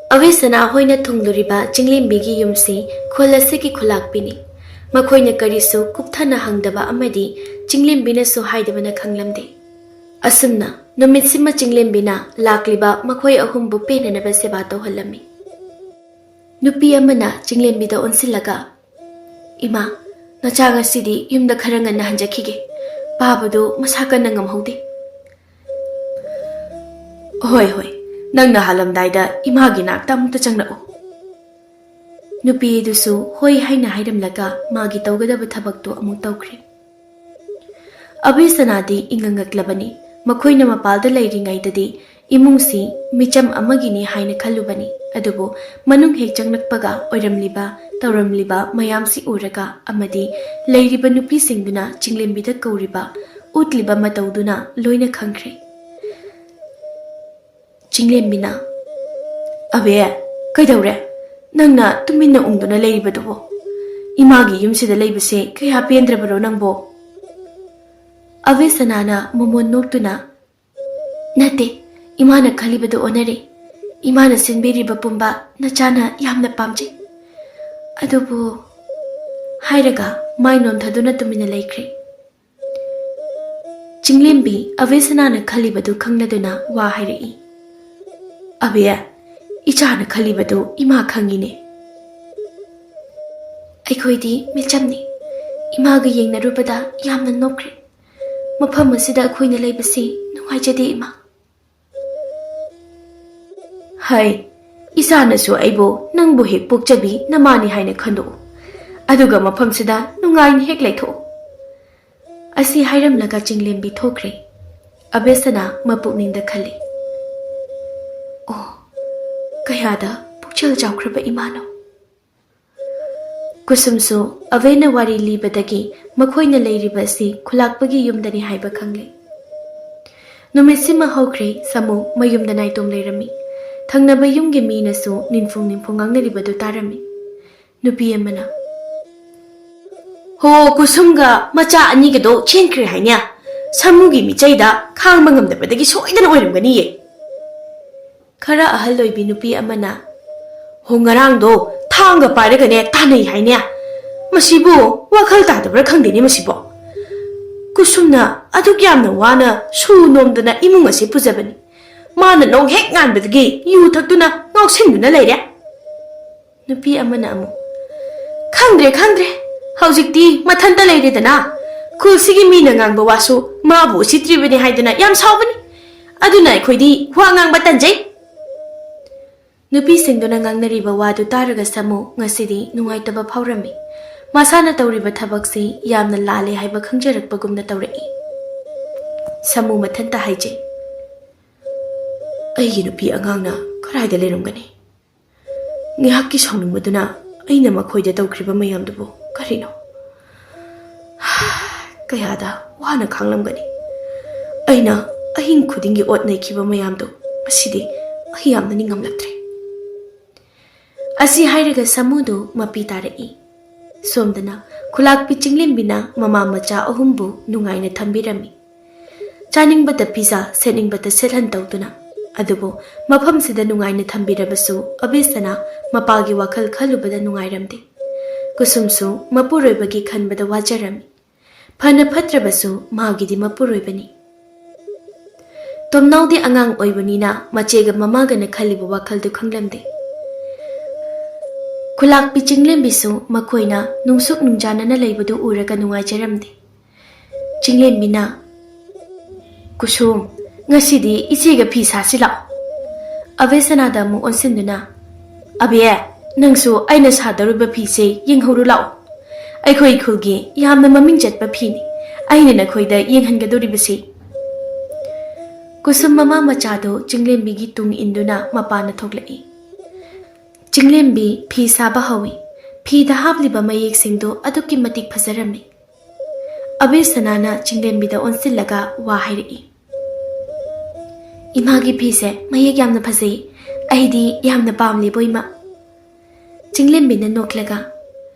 ꯑꯕꯦꯁꯅꯥ ꯍꯣꯏꯅ ꯊꯨꯡꯂꯨꯔꯤꯕ ꯆꯤꯡꯂꯦꯝꯕꯤꯒꯤ ꯌꯨꯝꯁꯤ ꯈꯨꯜ ꯑꯁꯤꯒꯤ ꯈꯨꯂꯥꯛꯄꯤꯅꯤ꯫ ꯃꯈꯣꯏꯅ ꯀꯔꯤꯁꯨ ꯀꯨꯞꯊꯅ ꯍꯪꯗꯕ ꯑꯃꯗꯤ ꯆꯤꯡꯂꯦꯝꯕꯤꯅꯁꯨ ꯍꯥꯏꯗꯕꯅ ꯈꯪꯂꯝꯗꯦ꯫ ꯑꯁꯨꯝꯅ ꯅꯨꯃꯤꯠꯁꯤꯃ ꯆꯤꯡꯂꯦꯝꯕꯤꯅ ꯂꯥꯛꯂꯤꯕ ꯃꯈꯣꯏ ꯑꯍꯨꯝꯕꯨ ꯄꯦꯟꯅꯅꯕ ꯁꯦꯕꯥ ꯇꯧꯍꯜꯂꯝꯃꯤ꯫ ꯅꯨꯄꯤ ꯑꯃꯅ ꯆꯤꯡꯂꯦꯝꯕꯤꯗ ꯑꯣꯟꯁꯤꯜꯂꯒ, "ꯏꯃꯥ, ꯅꯆꯥ ꯉꯁꯤꯗꯤ ꯌꯨꯝꯗ ꯈꯔ ꯉꯟꯅ ꯍꯟꯖꯈꯤꯒꯦ꯫ ꯄꯥꯕꯗꯨ ꯃꯁꯥ ꯀꯟꯅ ꯉꯝꯍꯧꯗꯦ꯫" "ꯍꯣꯏ, ꯍꯣꯏ, ꯅꯪꯅ ꯍꯜꯂꯝꯗꯥꯏꯗ ꯏꯃꯥꯒꯤ ꯅꯥꯛꯇ ꯑꯃꯨꯛꯇ ꯆꯪꯂꯛꯎ꯫" ꯅꯨꯄꯤ ꯑꯗꯨꯁꯨ ꯍꯣꯏ ꯍꯥꯏꯅ ꯍꯥꯏꯔꯝꯂꯒ ꯃꯥꯒꯤ ꯇꯧꯒꯗꯕ ꯊꯕꯛꯇꯨ ꯑꯃꯨꯛ ꯇꯧꯈ꯭ꯔꯦ꯫ ꯑꯕꯦꯁꯅꯥꯗꯤ ꯏꯉꯛꯉꯛꯂꯕꯅꯤ꯫ ꯃꯈꯣꯏꯅ ꯃꯄꯥꯜꯗ ꯂꯩꯔꯤꯉꯩꯗꯗꯤ ꯏꯃꯨꯡꯁꯤ ꯃꯤꯆꯝ ꯑꯃꯒꯤꯅꯤ ꯍꯥꯏꯅ ꯈꯜꯂꯨꯕꯅꯤ꯫ ꯑꯗꯨꯕꯨ ꯃꯅꯨꯡ ꯍꯦꯛ ꯆꯪꯂꯛꯄꯒ ꯑꯣꯏꯔꯝꯂꯤꯕ, ꯇꯧꯔꯝꯂꯤꯕ ꯃꯌꯥꯝꯁꯤ ꯎꯔꯒ ꯑꯃꯗꯤ ꯂꯩꯔꯤꯕ ꯅꯨꯄꯤꯁꯤꯡꯗꯨꯅ ꯆꯤꯡꯂꯦꯝꯕꯤꯗ ꯀꯧꯔꯤꯕ, ꯎꯠꯂꯤꯕ ꯃꯇꯧꯗꯨꯅ ꯂꯣꯏꯅ ꯈꯪꯈ꯭ꯔꯦ꯫ ꯆꯤꯡꯂꯦꯝꯕꯤꯅ, "ꯑꯕꯦ, ꯀꯩꯗꯧꯔꯦ? ꯅꯪꯅ ꯇꯨꯃꯤꯟꯅ ꯎꯪꯗꯨꯅ ꯂꯩꯔꯤꯕꯗꯨꯕꯣ? ꯏꯃꯥꯒꯤ ꯌꯨꯝꯁꯤꯗ ꯂꯩꯕꯁꯦ ꯀꯌꯥ ꯄꯦꯟꯗ꯭ꯔꯕꯔꯣ ꯅꯪꯕꯣ?" ꯑꯕꯦ ꯁꯅꯥꯅ ꯃꯃꯣꯟ ꯅꯣꯛꯇꯨꯅ, "ꯅꯠꯇꯦ, ꯏꯃꯥꯅ ꯈꯜꯂꯤꯕꯗꯨ ꯑꯣꯟꯅꯔꯦ꯫ ꯏꯃꯥꯅ ꯁꯤꯟꯕꯤꯔꯤꯕ ꯄꯨꯝꯕ ꯅꯆꯥꯅ ꯌꯥꯝꯅ ꯄꯥꯝꯖꯩ꯫ ꯑꯗꯨꯕꯨ," ꯍꯥꯏꯔꯒ ꯃꯥꯏ ꯅꯣꯟꯊꯗꯨꯅ ꯇꯨꯃꯤꯟꯅ ꯂꯩꯈ꯭ꯔꯦ꯫ ꯆꯤꯡꯂꯦꯝꯕꯤ ꯑꯕꯦꯁꯅꯥꯅ ꯈꯜꯂꯤꯕꯗꯨ ꯈꯪꯂꯗꯨꯅ ꯋꯥ ꯍꯥꯏꯔꯛꯏ꯫ "ꯑꯕꯦ, ꯏꯆꯥꯅ ꯈꯜꯂꯤꯕꯗꯨ ꯏꯃꯥ ꯈꯪꯉꯤꯅꯦ꯫" "ꯑꯩꯈꯣꯏꯗꯤ ꯃꯤꯆꯝꯅꯤ꯫ ꯏꯃꯥꯒ ꯌꯦꯡꯅꯔꯨꯕꯗ ꯌꯥꯝꯅ ꯅꯣꯞꯈ꯭ꯔꯦ꯫ ꯃꯐꯝ ꯑꯁꯤꯗ ꯑꯩꯈꯣꯏꯅ ꯂꯩꯕꯁꯤ ꯅꯨꯡꯉꯥꯏꯖꯗꯦ, ꯏꯃꯥ꯫" "ꯍꯩ, ꯏꯆꯥꯅꯁꯨ ꯑꯩꯕꯨ ꯅꯪꯕꯨ ꯍꯦꯛ ꯄꯣꯛꯆꯕꯤ ꯅꯃꯥꯅꯤ ꯍꯥꯏꯅ ꯈꯟꯗꯣꯛꯎ꯫ ꯑꯗꯨꯒ ꯃꯐꯝꯁꯤꯗ ꯅꯨꯡꯉꯥꯏꯅ ꯍꯦꯛ ꯂꯩꯊꯣꯛꯎ꯫" ꯑꯁꯤ ꯍꯥꯏꯔꯝꯂꯒ ꯆꯤꯡꯂꯦꯝꯕꯤ ꯊꯣꯛꯈ꯭ꯔꯦ꯫ ꯑꯕꯦꯁꯅꯥ ꯃꯄꯨꯛꯅꯤꯡꯗ ꯈꯜꯂꯤ, "ꯑꯣ, ꯀꯌꯥꯗ ꯄꯨꯛꯆꯦꯜ ꯆꯥꯎꯈ꯭ꯔꯕ ꯏꯃꯥꯅꯣ!" ꯀꯨꯁꯨꯝꯁꯨ ꯑꯕꯦꯅ ꯋꯥꯔꯤ ꯂꯤꯕꯗꯒꯤ ꯃꯈꯣꯏꯅ ꯂꯩꯔꯤꯕ ꯑꯁꯤ ꯈꯨꯂꯥꯛꯄꯒꯤ ꯌꯨꯝꯗꯅꯤ ꯍꯥꯏꯕ ꯈꯪꯂꯦ꯫ ꯅꯨꯃꯤꯠꯁꯤꯃ ꯍꯧꯈ꯭ꯔꯦ꯫ ꯁꯥꯃꯨ ꯃꯌꯨꯝꯗ ꯅꯥꯏꯇꯣꯝ ꯂꯩꯔꯝꯃꯤ꯫ ꯊꯪꯅꯕ ꯌꯨꯝꯒꯤ ꯃꯤꯅꯁꯨ ꯅꯤꯟꯐꯨꯡ ꯅꯤꯟꯐꯨꯡ ꯉꯥꯡꯅꯔꯤꯕꯗꯨ ꯇꯥꯔꯝꯃꯤ꯫ ꯅꯨꯄꯤ ꯑꯃꯅ, "ꯍꯣ, ꯀꯨꯁꯨꯝꯒ ꯃꯆꯥ ꯑꯅꯤꯒꯗꯣ ꯆꯦꯟꯈ꯭ꯔꯦ ꯍꯥꯏꯅꯦ꯫ ꯁꯥꯃꯨꯒꯤ ꯃꯤꯆꯩꯗ ꯈꯥꯡꯕ ꯉꯝꯗꯕꯗꯒꯤ ꯁꯣꯏꯗꯅ ꯑꯣꯏꯔꯝꯒꯅꯤꯌꯦ꯫" ꯈꯔ ꯑꯍꯜ ꯑꯣꯏꯕꯤ ꯅꯨꯄꯤ ꯑꯃꯅ, "ꯍꯣ, ꯉꯔꯥꯡꯗꯣ ꯊꯥꯡꯒ ꯄꯥꯏꯔꯒꯅꯦ ꯇꯥꯟꯅꯩ ꯍꯥꯏꯅꯦ꯫ ꯃꯁꯤꯕꯨ ꯋꯥꯈꯜ ꯇꯥꯗꯕ꯭ꯔꯥ ꯈꯪꯗꯦꯅꯦ ꯃꯁꯤꯕꯣ꯫ ꯀꯨꯁꯨꯝꯅ ꯑꯗꯨꯛ ꯌꯥꯝꯅ ꯋꯥꯅ ꯁꯨ ꯅꯣꯝꯗꯅ ꯏꯃꯨꯡ ꯑꯁꯤ ꯄꯨꯖꯕꯅꯤ꯫ ꯃꯥꯅ ꯅꯣꯡ ꯍꯦꯛ ꯉꯥꯟꯕꯗꯒꯤ ꯌꯨ ꯊꯛꯇꯨꯅ ꯉꯥꯎꯁꯤꯟꯗꯨꯅ ꯂꯩꯔꯦ꯫ ꯅꯨꯄꯤ ꯑꯃꯅ ꯑꯃꯨꯛ, "ꯈꯪꯗ꯭ꯔꯦ, ꯈꯪꯗ꯭ꯔꯦ꯫ ꯍꯧꯖꯤꯛꯇꯤ ꯃꯊꯟꯇ ꯂꯩꯔꯦꯗꯅ꯫ ꯈꯨꯜꯁꯤꯒꯤ ꯃꯤꯅ ꯉꯥꯡꯕ ꯋꯥꯁꯨ ꯃꯥꯕꯨ ꯎꯁꯤꯠꯇ꯭ꯔꯤꯕꯅꯤ ꯍꯥꯏꯗꯨꯅ ꯌꯥꯝ ꯁꯥꯎꯕꯅꯤ꯫ ꯑꯗꯨꯅ ꯑꯩꯈꯣꯏꯗꯤ ꯋꯥ ꯉꯥꯡꯕ ꯇꯟꯖꯩ꯫" ꯅꯨꯄꯤꯁꯤꯡꯗꯨꯅ ꯉꯥꯡꯅꯔꯤꯕ ꯋꯥꯗꯨ ꯇꯥꯔꯒ ꯁꯥꯃꯨ ꯉꯁꯤꯗꯤ ꯅꯨꯡꯉꯥꯏꯇꯕ ꯐꯥꯎꯔꯝꯃꯤ꯫ ꯃꯁꯥꯅ ꯇꯧꯔꯤꯕ ꯊꯕꯛꯁꯤ ꯌꯥꯝꯅ ꯂꯥꯜꯂꯦ ꯍꯥꯏꯕ ꯈꯪꯖꯔꯛꯄꯒꯨꯝꯅ ꯇꯧꯔꯛꯏ꯫ ꯁꯥꯃꯨ ꯃꯊꯟꯇ ꯍꯥꯏꯖꯩ, "ꯑꯩꯒꯤ ꯅꯨꯄꯤ ꯑꯉꯥꯡꯅ ꯀꯗꯥꯏꯗ ꯂꯩꯔꯝꯒꯅꯤ? ꯉꯥꯏꯍꯥꯛꯀꯤ ꯁꯥꯎꯅꯤꯡꯕꯗꯨꯅ ꯑꯩꯅ ꯃꯈꯣꯏꯗ ꯇꯧꯈ꯭ꯔꯤꯕ ꯃꯌꯥꯝꯗꯨꯕꯨ ꯀꯔꯤꯅꯣ? ꯀꯌꯥꯗ ꯋꯥꯅ ꯈꯥꯡꯂꯝꯒꯅꯤ꯫ ꯑꯩꯅ ꯑꯍꯤꯡ ꯈꯨꯗꯤꯡꯒꯤ ꯑꯣꯠ ꯅꯩꯈꯤꯕ ꯃꯌꯥꯝꯗꯨ ꯉꯁꯤꯗꯤ ꯑꯩ ꯌꯥꯝꯅ ꯅꯤꯡꯉꯝꯂꯛꯇ꯭ꯔꯦ꯫" ꯑꯁꯤ ꯍꯥꯏꯔꯒ ꯁꯥꯃꯨꯗꯨ ꯃꯄꯤ ꯇꯥꯔꯛꯏ꯫ ꯁꯣꯝꯗꯅ ꯈꯨꯂꯥꯛꯄꯤ ꯆꯤꯡꯂꯦꯝꯕꯤꯅ ꯃꯃꯥ ꯃꯆꯥ ꯑꯍꯨꯝꯕꯨ ꯅꯨꯡꯉꯥꯏꯅ ꯊꯝꯕꯤꯔꯝꯃꯤ꯫ ꯆꯥꯅꯤꯡꯕꯇ ꯄꯤꯖ, ꯁꯦꯠꯅꯤꯡꯕꯇ ꯁꯦꯠꯍꯟ ꯇꯧꯗꯨꯅ꯫ ꯑꯗꯨꯕꯨ ꯃꯐꯝꯁꯤꯗ ꯅꯨꯡꯉꯥꯏꯅ ꯊꯝꯕꯤꯔꯕꯁꯨ ꯑꯕꯦꯁꯅ ꯃꯄꯥꯒꯤ ꯋꯥꯈꯜ ꯈꯜꯂꯨꯕꯗ ꯅꯨꯡꯉꯥꯏꯔꯝꯗꯦ꯫ ꯀꯨꯁꯨꯝꯁꯨ ꯃꯄꯨꯔꯣꯏꯕꯒꯤ ꯈꯟꯕꯗ ꯋꯥꯖꯔꯝꯃꯤ꯫ ꯐꯅ ꯐꯠꯇ꯭ꯔꯕꯁꯨ ꯃꯥꯒꯤꯗꯤ ꯃꯄꯨꯔꯣꯏꯕꯅꯤ꯫ ꯇꯣꯝꯅꯥꯎꯗꯤ ꯑꯉꯥꯡ ꯑꯣꯏꯕꯅꯤꯅ ꯃꯆꯦꯒ ꯃꯃꯥꯒꯅ ꯈꯜꯂꯤꯕ ꯋꯥꯈꯜꯗꯨ ꯈꯪꯂꯝꯗꯦ꯫ ꯈꯨꯂꯥꯛꯄꯤ ꯆꯤꯡꯂꯦꯝꯕꯤꯁꯨ ꯃꯈꯣꯏꯅ ꯅꯨꯡꯁꯨꯛ ꯅꯨꯡꯖꯥꯅꯅ ꯂꯩꯕꯗꯨ ꯎꯔꯒ ꯅꯨꯡꯉꯥꯏꯖꯔꯝꯗꯦ꯫ ꯆꯤꯡꯂꯦꯝꯕꯤꯅ, "ꯀꯨꯁꯨꯝ, ꯉꯁꯤꯗꯤ ꯏꯆꯦꯒ ꯐꯤ ꯁꯥꯁꯤ ꯂꯥꯛꯑꯣ꯫" ꯑꯕꯦꯁꯅꯥꯗ ꯑꯃꯨꯛ ꯑꯣꯟꯁꯤꯟꯗꯨꯅ, "ꯑꯕꯦ, ꯅꯪꯁꯨ ꯑꯩꯅ ꯁꯥꯗꯧꯔꯤꯕ ꯐꯤꯁꯦ ꯌꯦꯡꯍꯧꯔꯨ ꯂꯥꯛꯑꯣ꯫ ꯑꯩꯈꯣꯏ ꯈꯨꯜꯒꯤ ꯌꯥꯝꯅ ꯃꯃꯤꯡ ꯆꯠꯄ ꯐꯤꯅꯤ ꯑꯩꯅ ꯅꯈꯣꯏꯗ ꯌꯦꯡꯍꯟꯒꯗꯧꯔꯤꯕꯁꯤ꯫" ꯀꯨꯁꯨꯝ ꯃꯃꯥ ꯃꯆꯥꯗꯨ ꯆꯤꯡꯂꯦꯝꯕꯤꯒꯤ ꯇꯨꯡ ꯏꯟꯗꯨꯅ ꯃꯄꯥꯟꯗ ꯊꯣꯛꯂꯛꯏ꯫ ꯆꯤꯡꯂꯦꯝꯕꯤ ꯐꯤ ꯁꯥꯕ ꯍꯧꯏ꯫ ꯐꯤꯗ ꯍꯥꯞꯂꯤꯕ ꯃꯌꯦꯛꯁꯤꯡꯗꯨ ꯑꯗꯨꯛꯀꯤ ꯃꯇꯤꯛ ꯐꯖꯔꯝꯃꯤ꯫ ꯑꯕꯦꯁꯅꯥꯅ ꯆꯤꯡꯂꯦꯝꯕꯤꯗ ꯑꯣꯟꯁꯤꯜꯂꯒ ꯋꯥ ꯍꯥꯏꯔꯛꯏ꯫ "ꯏꯃꯥꯒꯤ ꯐꯤꯁꯦ ꯃꯌꯦꯛ ꯌꯥꯝꯅ ꯐꯖꯩ꯫ ꯑꯩꯗꯤ ꯌꯥꯝꯅ ꯄꯥꯝꯂꯦꯕꯣ, ꯏꯃꯥ꯫" ꯆꯤꯡꯂꯦꯝꯕꯤꯅ ꯅꯣꯛꯂꯒ,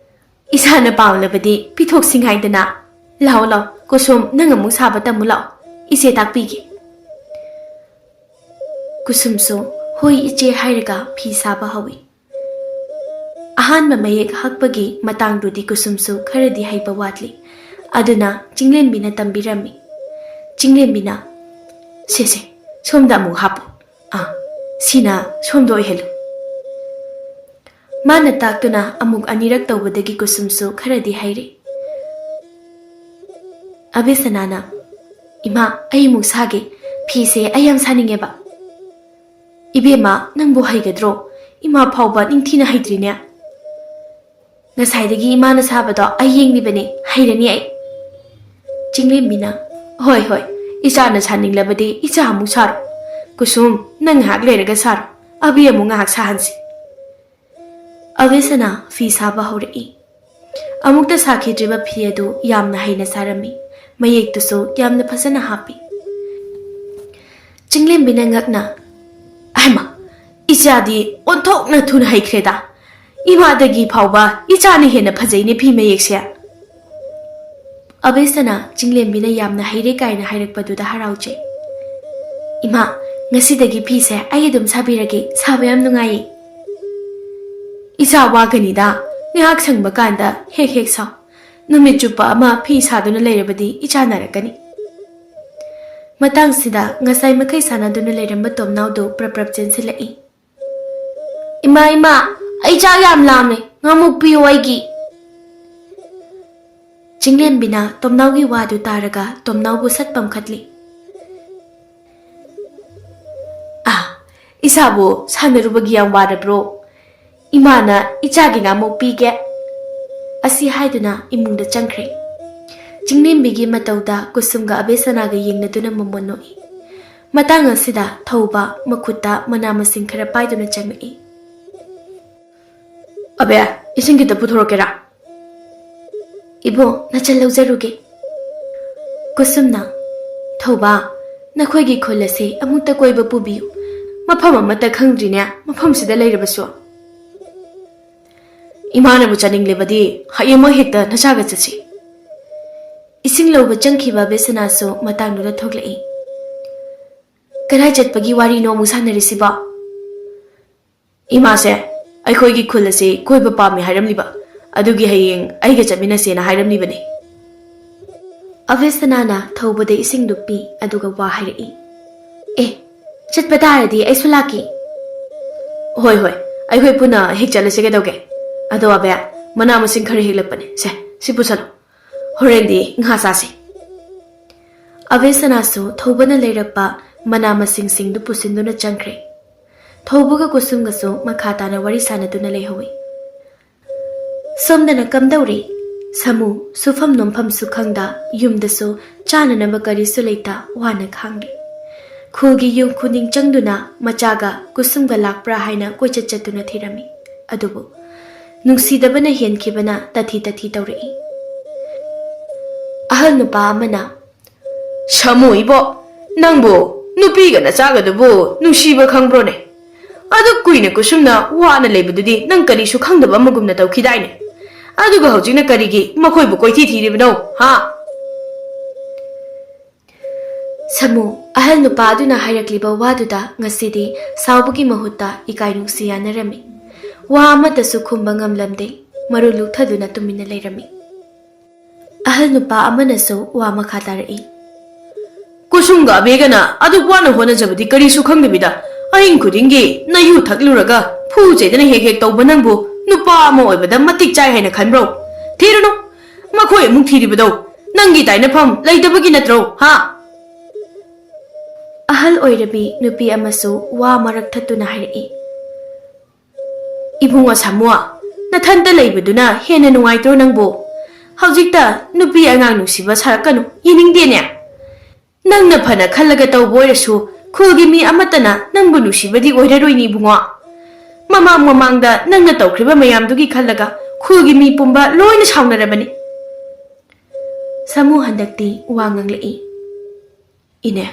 "ꯏꯁꯥꯅ ꯄꯥꯝꯂꯕꯗꯤ ꯄꯤꯊꯣꯛꯁꯤꯡ ꯍꯥꯏꯗꯅ꯫ ꯂꯥꯛꯑꯣ, ꯂꯥꯛꯑꯣ, ꯀꯨꯁꯨꯝ, ꯅꯪ ꯑꯃꯨꯛ ꯁꯥꯕ ꯇꯝꯃꯨ ꯂꯥꯛꯑꯣ, ꯏꯆꯦ ꯇꯥꯛꯄꯤꯒꯦ꯫" ꯀꯨꯁꯨꯝꯁꯨ "ꯍꯣꯏ, ꯏꯆꯦ" ꯍꯥꯏꯔꯒ ꯐꯤ ꯁꯥꯕ ꯍꯧꯏ꯫ ꯑꯍꯥꯟꯕ ꯃꯌꯦꯛ ꯍꯛꯄꯒꯤ ꯃꯇꯥꯡꯗꯨꯗꯤ ꯀꯨꯁꯨꯝꯁꯨ ꯈꯔꯗꯤ ꯍꯩꯕ ꯋꯥꯠꯂꯤ꯫ ꯑꯗꯨꯅ ꯆꯤꯡꯂꯦꯝꯕꯤꯅ ꯇꯝꯕꯤꯔꯝꯃꯤ꯫ ꯆꯤꯡꯂꯦꯝꯕꯤꯅ, "ꯁꯦ ꯁꯦ, ꯁꯣꯝꯗ ꯑꯃꯨꯛ ꯍꯥꯞꯄꯨ꯫ ꯑꯥ, ꯁꯤꯅ ꯁꯣꯝꯗ ꯑꯣꯏꯍꯜꯂꯨ"꯫ ꯃꯥꯅ ꯇꯥꯛꯇꯨꯅ ꯑꯃꯨꯛ ꯑꯅꯤꯔꯛ ꯇꯧꯕꯗꯒꯤ ꯀꯨꯁꯨꯝꯁꯨ ꯈꯔꯗꯤ ꯍꯩꯔꯦ꯫ ꯑꯕꯦꯁꯅꯥꯅ, "ꯏꯃꯥ, ꯑꯩ ꯑꯃꯨꯛ ꯁꯥꯒꯦ꯫ ꯐꯤꯁꯦ ꯑꯩ ꯌꯥꯝ ꯁꯥꯅꯤꯡꯉꯦꯕ"꯫ "ꯏꯕꯦꯝꯃ, ꯅꯪꯕꯨ ꯍꯩꯒꯗ꯭ꯔꯣ? ꯏꯃꯥ ꯐꯥꯎꯕ ꯅꯤꯡꯊꯤꯅ ꯍꯩꯇ꯭ꯔꯤꯅꯦ"꯫ "ꯉꯁꯥꯏꯗꯒꯤ ꯏꯃꯥꯅ ꯁꯥꯕꯗꯣ ꯑꯩ ꯌꯦꯡꯂꯤꯕꯅꯤ, ꯍꯩꯔꯅꯤ ꯑꯩ"꯫ ꯆꯤꯡꯂꯦꯝꯕꯤꯅ, "ꯍꯣꯏ, ꯍꯣꯏ, ꯏꯆꯥꯅ ꯁꯥꯅꯤꯡꯂꯕꯗꯤ ꯏꯆꯥ ꯑꯃꯨꯛ ꯁꯥꯔꯣ꯫ ꯀꯨꯁꯨꯝ, ꯅꯪ ꯉꯥꯏꯍꯥꯛ ꯂꯩꯔꯒ ꯁꯥꯔꯣ, ꯑꯕꯤ ꯑꯃꯨꯛ ꯉꯥꯏꯍꯥꯛ ꯁꯥꯍꯟꯁꯤ"꯫ ꯑꯕꯦꯁꯅꯥ ꯐꯤ ꯁꯥꯕ ꯍꯧꯔꯛꯏ꯫ ꯑꯃꯨꯛꯇ ꯁꯥꯈꯤꯗ꯭ꯔꯤꯕ ꯐꯤ ꯑꯗꯨ ꯌꯥꯝꯅ ꯍꯩꯅ ꯁꯥꯔꯝꯃꯤ꯫ ꯃꯌꯦꯛꯇꯨꯁꯨ ꯌꯥꯝꯅ ꯐꯖꯅ ꯍꯥꯞꯄꯤ꯫ ꯆꯤꯡꯂꯦꯝꯕꯤꯅ ꯉꯛꯅ, "ꯍꯩꯃꯥ, ꯏꯆꯥꯗꯤ ꯑꯣꯟꯊꯣꯛꯅ ꯊꯨꯅ ꯍꯩꯈ꯭ꯔꯦꯗ! ꯏꯃꯥꯗꯒꯤ ꯐꯥꯎꯕ ꯏꯆꯥꯅ ꯍꯦꯟꯅ ꯐꯖꯩꯅꯦ ꯐꯤ ꯃꯌꯦꯛꯁꯦ"꯫ ꯑꯕꯦꯁꯅ ꯆꯤꯡꯂꯦꯝꯕꯤꯅ ꯌꯥꯝꯅ ꯍꯩꯔꯦ ꯀꯥꯏꯅ ꯍꯥꯏꯔꯛꯄꯗꯨꯗ ꯍꯔꯥꯎꯖꯩ꯫ "ꯏꯃꯥ, ꯉꯁꯤꯗꯒꯤ ꯐꯤꯁꯦ ꯑꯩ ꯑꯗꯨꯝ ꯁꯥꯕꯤꯔꯒꯦ, ꯁꯥꯕ ꯌꯥꯝ ꯅꯨꯡꯉꯥꯏꯌꯦ"꯫ "ꯏꯆꯥ ꯋꯥꯒꯅꯤꯗ, ꯉꯥꯏꯍꯥꯛ ꯁꯪꯕ ꯀꯥꯟꯗ ꯍꯦꯛ ꯍꯦꯛ ꯁꯥꯎ꯫ ꯅꯨꯃꯤꯠ ꯆꯨꯞꯄ ꯑꯃ ꯐꯤ ꯁꯥꯗꯨꯅ ꯂꯩꯔꯕꯗꯤ ꯏꯆꯥ ꯅꯥꯔꯛꯀꯅꯤ"꯫ ꯃꯇꯥꯡꯁꯤꯗ ꯉꯁꯥꯏ ꯃꯈꯩ ꯁꯥꯟꯅꯗꯨꯅ ꯂꯩꯔꯝꯕ ꯇꯣꯝꯅꯥꯎꯗꯨ ꯄ꯭ꯔꯞ ꯄ꯭ꯔꯞ ꯆꯦꯟꯁꯤꯜꯂꯛꯏ꯫ "ꯏꯃꯥ, ꯏꯃꯥ, ꯑꯩ ꯆꯥꯛ ꯌꯥꯝ ꯂꯥꯝꯃꯦ, ꯉꯥꯃꯨꯛ ꯄꯤꯌꯨ ꯑꯩꯒꯤ"꯫ ꯆꯤꯡꯂꯦꯝꯕꯤꯅ ꯇꯣꯝꯅꯥꯎꯒꯤ ꯋꯥꯗꯨ ꯇꯥꯔꯒ ꯇꯣꯝꯅꯥꯎꯕꯨ ꯁꯠ ꯄꯝꯈꯠꯂꯤ꯫ "ꯑꯥ, ꯏꯆꯥꯕꯨ ꯁꯥꯟꯅꯔꯨꯕꯒꯤ ꯌꯥꯝ ꯋꯥꯔꯕ꯭ꯔꯣ? ꯏꯃꯥꯅ ꯏꯆꯥꯒꯤ ꯉꯥꯃꯨꯛ ꯄꯤꯒꯦ"꯫ ꯑꯁꯤ ꯍꯥꯏꯗꯨꯅ ꯏꯃꯨꯡꯗ ꯆꯪꯈ꯭ꯔꯦ꯫ ꯆꯤꯡꯂꯦꯝꯕꯤꯒꯤ ꯃꯇꯧꯗ ꯀꯨꯁꯨꯝꯒ ꯑꯕꯦꯁꯅꯥꯒ ꯌꯦꯡꯅꯗꯨꯅ ꯃꯃꯣꯟ ꯅꯣꯛꯏ꯫ ꯃꯇꯥꯡ ꯑꯁꯤꯗ ꯊꯧꯕ ꯃꯈꯨꯠꯇ ꯃꯅꯥ ꯃꯁꯤꯡ ꯈꯔ ꯄꯥꯏꯗꯨꯅ ꯆꯪꯂꯛꯏ꯫ "ꯑꯕꯦ, ꯏꯁꯤꯡ ꯈꯤꯇ ꯄꯨꯊꯣꯔꯛꯀꯦꯔꯥ?" "ꯏꯕꯣ, ꯅꯆꯜ ꯂꯧꯖꯔꯨꯒꯦ"꯫ ꯀꯨꯁꯨꯝꯅ, "ꯊꯧꯕ, ꯅꯈꯣꯏꯒꯤ ꯈꯨꯜ ꯑꯁꯤ ꯑꯃꯨꯛꯇ ꯀꯣꯏꯕ ꯄꯨꯕꯤꯌꯨ꯫ ꯃꯐꯝ ꯑꯃꯠꯇ ꯈꯪꯗ꯭ꯔꯤꯅꯦ, ꯃꯐꯝꯁꯤꯗ ꯂꯩꯔꯕꯁꯨ"꯫ "ꯏꯃꯥꯅꯕꯨ ꯆꯠꯅꯤꯡꯂꯕꯗꯤ ꯍꯌꯦꯡꯃꯛ ꯍꯦꯛꯇ ꯅꯆꯥꯒ ꯆꯠꯁꯤ"꯫ ꯏꯁꯤꯡ ꯂꯧꯕ ꯆꯪꯈꯤꯕ ꯕꯦꯁꯅꯥꯁꯨ ꯃꯇꯥꯡꯗꯨꯗ ꯊꯣꯛꯂꯛꯏ꯫ "ꯀꯗꯥꯏ ꯆꯠꯄꯒꯤ ꯋꯥꯔꯤꯅꯣ ꯑꯃꯨꯛ ꯁꯥꯟꯅꯔꯤꯁꯤꯕꯣ?" "ꯏꯃꯥꯁꯦ ꯑꯩꯈꯣꯏꯒꯤ ꯈꯨꯜ ꯑꯁꯤ ꯀꯣꯏꯕ ꯄꯥꯝꯃꯤ ꯍꯥꯏꯔꯝꯂꯤꯕ, ꯑꯗꯨꯒꯤ ꯍꯌꯦꯡ ꯑꯩꯒ ꯆꯠꯃꯤꯟꯅꯁꯦꯅ ꯍꯥꯏꯔꯝꯂꯤꯕꯅꯤ"꯫ ꯑꯕꯦꯁꯅꯥꯅ ꯊꯧꯕꯗ ꯏꯁꯤꯡꯗꯨ ꯄꯤ, ꯑꯗꯨꯒ ꯋꯥ ꯍꯥꯏꯔꯛꯏ꯫ "ꯑꯦ, ꯆꯠꯄ ꯇꯥꯔꯗꯤ ꯑꯩꯁꯨ ꯂꯥꯛꯀꯦ꯫" "ꯍꯣꯏ, ꯍꯣꯏ, ꯑꯩꯈꯣꯏ ꯄꯨꯟꯅ ꯍꯦꯛ ꯆꯠꯂꯁꯤ ꯀꯩꯗꯧꯒꯦ? ꯑꯗꯣ ꯑꯕꯦ, ꯃꯅꯥ ꯃꯁꯤꯡ ꯈꯔ ꯍꯦꯛꯂꯛꯄꯅꯦ, ꯁꯦ, ꯁꯤ ꯄꯨꯁꯜꯂꯣ, ꯍꯣꯔꯦꯟꯗꯤ ꯉꯥ ꯆꯥꯁꯤ꯫" ꯑꯕꯦꯁꯅꯥꯁꯨ ꯊꯧꯕꯅ ꯂꯩꯔꯛꯄ ꯃꯅꯥ ꯃꯁꯤꯡꯁꯤꯡꯗꯨ ꯄꯨꯁꯤꯟꯗꯨꯅ ꯆꯪꯈ꯭ꯔꯦ꯫ ꯊꯧꯕꯒ ꯀꯨꯁꯨꯝꯒꯁꯨ ꯃꯈꯥ ꯇꯥꯅ ꯋꯥꯔꯤ ꯁꯥꯟꯅꯗꯨꯅ ꯂꯩꯍꯧꯏ꯫ ꯁꯣꯝꯗꯅ ꯀꯝꯗꯧꯔꯤ? ꯁꯥꯃꯨ, ꯁꯨꯐꯝ ꯅꯣꯝꯐꯝꯁꯨ ꯈꯪꯗ, ꯌꯨꯝꯗꯁꯨ ꯆꯥꯅꯅꯕ ꯀꯔꯤꯁꯨ ꯂꯩꯇ ꯋꯥꯅ ꯈꯥꯡꯂꯤ꯫ ꯈꯨꯜꯒꯤ ꯌꯨꯝ ꯈꯨꯗꯤꯡ ꯆꯪꯗꯨꯅ ꯃꯆꯥꯒ ꯀꯨꯁꯨꯝꯒ ꯂꯥꯛꯄ꯭ꯔꯥ ꯍꯥꯏꯅ ꯀꯣꯏꯆꯠ ꯆꯠꯇꯨꯅ ꯊꯤꯔꯝꯃꯤ꯫ ꯑꯗꯨꯕꯨ ꯅꯨꯡꯁꯤꯗꯕꯅ ꯍꯦꯟꯈꯤꯕꯅ ꯇꯊꯤ ꯇꯊꯤ ꯇꯧꯔꯛꯏ꯫ ꯑꯍꯜ ꯅꯨꯄꯥ ꯑꯃꯅ, "ꯁꯥꯃꯨ ꯏꯕꯣ, ꯅꯪꯕꯨ ꯅꯨꯄꯤꯒ ꯅꯆꯥꯒꯗꯨꯕꯨ ꯅꯨꯡꯁꯤꯕ ꯈꯪꯕ꯭ꯔꯣꯅꯦ? ꯑꯗꯨꯛ ꯀꯨꯏꯅ ꯀꯨꯁꯨꯝꯅ ꯋꯥꯅ ꯂꯩꯕꯗꯨꯗꯤ ꯅꯪ ꯀꯔꯤꯁꯨ ꯈꯪꯗꯕ ꯑꯃꯒꯨꯝꯅ ꯇꯧꯈꯤꯗꯥꯏꯅꯦ? ꯑꯗꯨꯒ ꯍꯧꯖꯤꯛꯅ ꯀꯔꯤꯒꯤ ꯃꯈꯣꯏꯕꯨ ꯀꯣꯏꯊꯤ ꯊꯤꯔꯤꯕꯅꯣ, ꯍꯥ?" ꯁꯥꯃꯨ, ꯑꯍꯜ ꯅꯨꯄꯥ ꯑꯗꯨꯅ ꯍꯥꯏꯔꯛꯂꯤꯕ ꯋꯥꯗꯨꯗ ꯉꯁꯤꯗꯤ ꯁꯥꯎꯕꯒꯤ ꯃꯍꯨꯠꯇ ꯏꯀꯥꯏ ꯅꯨꯡꯁꯤ ꯌꯥꯅꯔꯝꯃꯤ꯫ ꯋꯥ ꯑꯃꯠꯇꯁꯨ ꯈꯨꯝꯕ ꯉꯝꯂꯝꯗꯦ, ꯃꯔꯨ ꯂꯨꯛꯊꯗꯨꯅ ꯇꯨꯃꯤꯟꯅ ꯂꯩꯔꯝꯃꯤ꯫ ꯑꯍꯜ ꯅꯨꯄꯥ ꯑꯃꯅꯁꯨ ꯋꯥ ꯃꯈꯥ ꯇꯥꯔꯛꯏ꯫ "ꯀꯨꯁꯨꯝꯒ ꯑꯕꯦꯒꯅ ꯑꯗꯨꯛ ꯋꯥꯅ ꯍꯣꯠꯅꯖꯕꯗꯤ ꯀꯔꯤꯁꯨ ꯈꯪꯗꯕꯤꯗ ꯑꯍꯤꯡ ꯈꯨꯗꯤꯡꯒꯤ ꯅꯌꯨ ꯊꯛꯂꯨꯔꯒ ꯐꯨ ꯆꯩꯗꯅ ꯍꯦꯛ ꯍꯦꯛ ꯇꯧꯕ ꯅꯪꯕꯨ ꯅꯨꯄꯥ ꯑꯃ ꯑꯣꯏꯕꯗ ꯃꯇꯤꯛ ꯆꯥꯏ ꯍꯥꯏꯅ ꯈꯟꯕ꯭ꯔꯣ? ꯊꯤꯔꯨꯅꯨ, ꯃꯈꯣꯏ ꯑꯃꯨꯛ ꯊꯤꯔꯤꯕꯗꯣ ꯅꯪꯒꯤ ꯇꯥꯏꯅꯐꯝ ꯂꯩꯇꯕꯒꯤ ꯅꯠꯇ꯭ꯔꯣ, ꯍꯥ?" ꯑꯍꯜ ꯑꯣꯏꯔꯕꯤ ꯅꯨꯄꯤ ꯑꯃꯁꯨ ꯋꯥ ꯃꯔꯛ ꯊꯠꯇꯨꯅ ꯍꯥꯏꯔꯛꯏ꯫ "ꯏꯕꯨꯡꯉꯣ ꯁꯥꯃꯨ, ꯅꯊꯟꯇ ꯂꯩꯕꯗꯨꯅ ꯍꯦꯟꯅ ꯅꯨꯡꯉꯥꯏꯇ꯭ꯔꯣ ꯅꯪꯕꯨ? ꯍꯧꯖꯤꯛꯇ ꯅꯨꯄꯤ ꯑꯉꯥꯡ ꯅꯨꯡꯁꯤꯕ ꯁꯥꯔꯛꯀꯅꯨ, ꯌꯦꯡꯅꯤꯡꯗꯦꯅꯦ꯫ ꯅꯪꯅ ꯐꯅ ꯈꯜꯂꯒ ꯇꯧꯕ ꯑꯣꯏꯔꯁꯨ, ꯈꯨꯜꯒꯤ ꯃꯤ ꯑꯃꯠꯇꯅ ꯅꯪꯕꯨ ꯅꯨꯡꯁꯤꯕꯗꯤ ꯑꯣꯏꯔꯔꯣꯏꯅꯤ ꯏꯕꯨꯡꯉꯣ꯫ ꯃꯃꯥꯡ ꯃꯃꯥꯡꯗ ꯅꯪꯅ ꯇꯧꯈ꯭ꯔꯤꯕ ꯃꯌꯥꯝꯗꯨꯒꯤ ꯈꯜꯂꯒ ꯈꯨꯜꯒꯤ ꯃꯤ ꯄꯨꯝꯕ ꯂꯣꯏꯅ ꯁꯥꯎꯅꯔꯕꯅꯤ꯫" ꯁꯥꯃꯨ ꯍꯟꯗꯛꯇꯤ ꯋꯥ ꯉꯥꯡꯂꯛꯏ꯫ "ꯏꯅꯦ,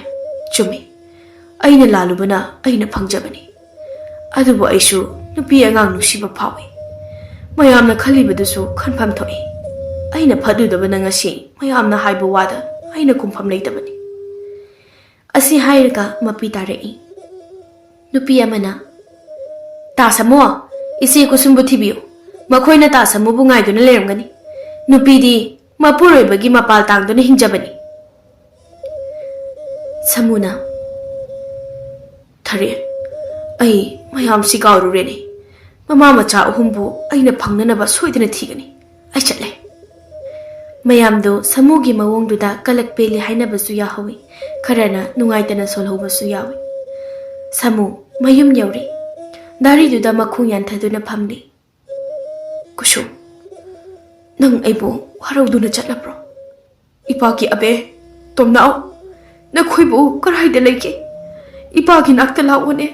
ꯆꯨꯝꯃꯤ꯫ ꯑꯩꯅ ꯂꯥꯜꯂꯨꯕꯅ ꯑꯩꯅ ꯐꯪꯖꯕꯅꯤ꯫ ꯑꯗꯨꯕꯨ ꯑꯩꯁꯨ ꯅꯨꯄꯤ ꯑꯉꯥꯡ ꯅꯨꯡꯁꯤꯕ ꯐꯥꯎꯏ꯫ ꯃꯌꯥꯝꯅ ꯈꯜꯂꯤꯕꯗꯨꯁꯨ ꯈꯟꯐꯝ ꯊꯣꯛꯏ꯫ ꯑꯩꯅ ꯐꯠꯂꯨꯗꯕꯅ ꯉꯁꯤ ꯃꯌꯥꯝꯅ ꯍꯥꯏꯕ ꯋꯥꯗ ꯑꯩꯅ ꯈꯨꯝꯐꯝ ꯂꯩꯇꯕꯅꯤ꯫" ꯑꯁꯤ ꯍꯥꯏꯔꯒ ꯃꯄꯤ ꯇꯥꯔꯛꯏ꯫ ꯅꯨꯄꯤ ꯑꯃꯅ, "ꯇꯥ ꯁꯥꯃꯨ, ꯏꯆꯦ ꯀꯨꯁꯨꯝꯕꯨ ꯊꯤꯕꯤꯌꯨ꯫ ꯃꯈꯣꯏꯅ ꯇꯥ ꯁꯥꯃꯨꯕꯨ ꯉꯥꯏꯗꯨꯅ ꯂꯩꯔꯝꯒꯅꯤ꯫ ꯅꯨꯄꯤꯗꯤ ꯃꯄꯨꯔꯣꯏꯕꯒꯤ ꯃꯄꯥꯜ ꯇꯥꯡꯗꯨꯅ ꯍꯤꯡꯖꯕꯅꯤ꯫ ꯁꯥꯃꯨꯅ, "ꯊꯔꯦꯟ, ꯑꯩ ꯃꯌꯥꯝꯁꯤ ꯀꯥꯎꯔꯨꯔꯦꯅꯦ꯫ ꯃꯃꯥ ꯃꯆꯥ ꯑꯍꯨꯝꯕꯨ ꯑꯩꯅ ꯐꯪꯅꯅꯕ ꯁꯣꯏꯗꯅ ꯊꯤꯒꯅꯤ꯫ ꯑꯩ ꯆꯠꯂꯦ꯫" ꯃꯌꯥꯝꯗꯨ ꯁꯥꯃꯨꯒꯤ ꯃꯑꯣꯡꯗꯨꯗ ꯀꯂꯛ ꯄꯦꯜꯂꯤ ꯍꯥꯏꯅꯕꯁꯨ ꯌꯥꯍꯧꯏ, ꯈꯔꯅ ꯅꯨꯡꯉꯥꯏꯇꯅ ꯁꯣꯜꯍꯧꯕꯁꯨ ꯌꯥꯎꯏ꯫ ꯁꯥꯃꯨ ꯃꯌꯨꯝ ꯌꯧꯔꯦ꯫ ꯗꯥꯔꯤꯗꯨꯗ ꯃꯈꯣꯡ ꯌꯥꯟꯊꯗꯨꯅ ꯐꯝꯂꯤ꯫ "ꯀꯨꯁꯨꯝ, ꯅꯪ ꯑꯩꯕꯨ ꯋꯥꯔꯧꯗꯨꯅ ꯆꯠꯂꯕ꯭ꯔꯣ? ꯏꯄꯥꯒꯤ ꯑꯕꯦ, ꯇꯣꯝꯅꯥꯎ, ꯅꯈꯣꯏꯕꯨ ꯀꯔꯥꯏꯗ ꯂꯩꯒꯦ? ꯏꯄꯥꯒꯤ ꯅꯥꯛꯇ ꯂꯥꯛꯑꯣꯅꯦ꯫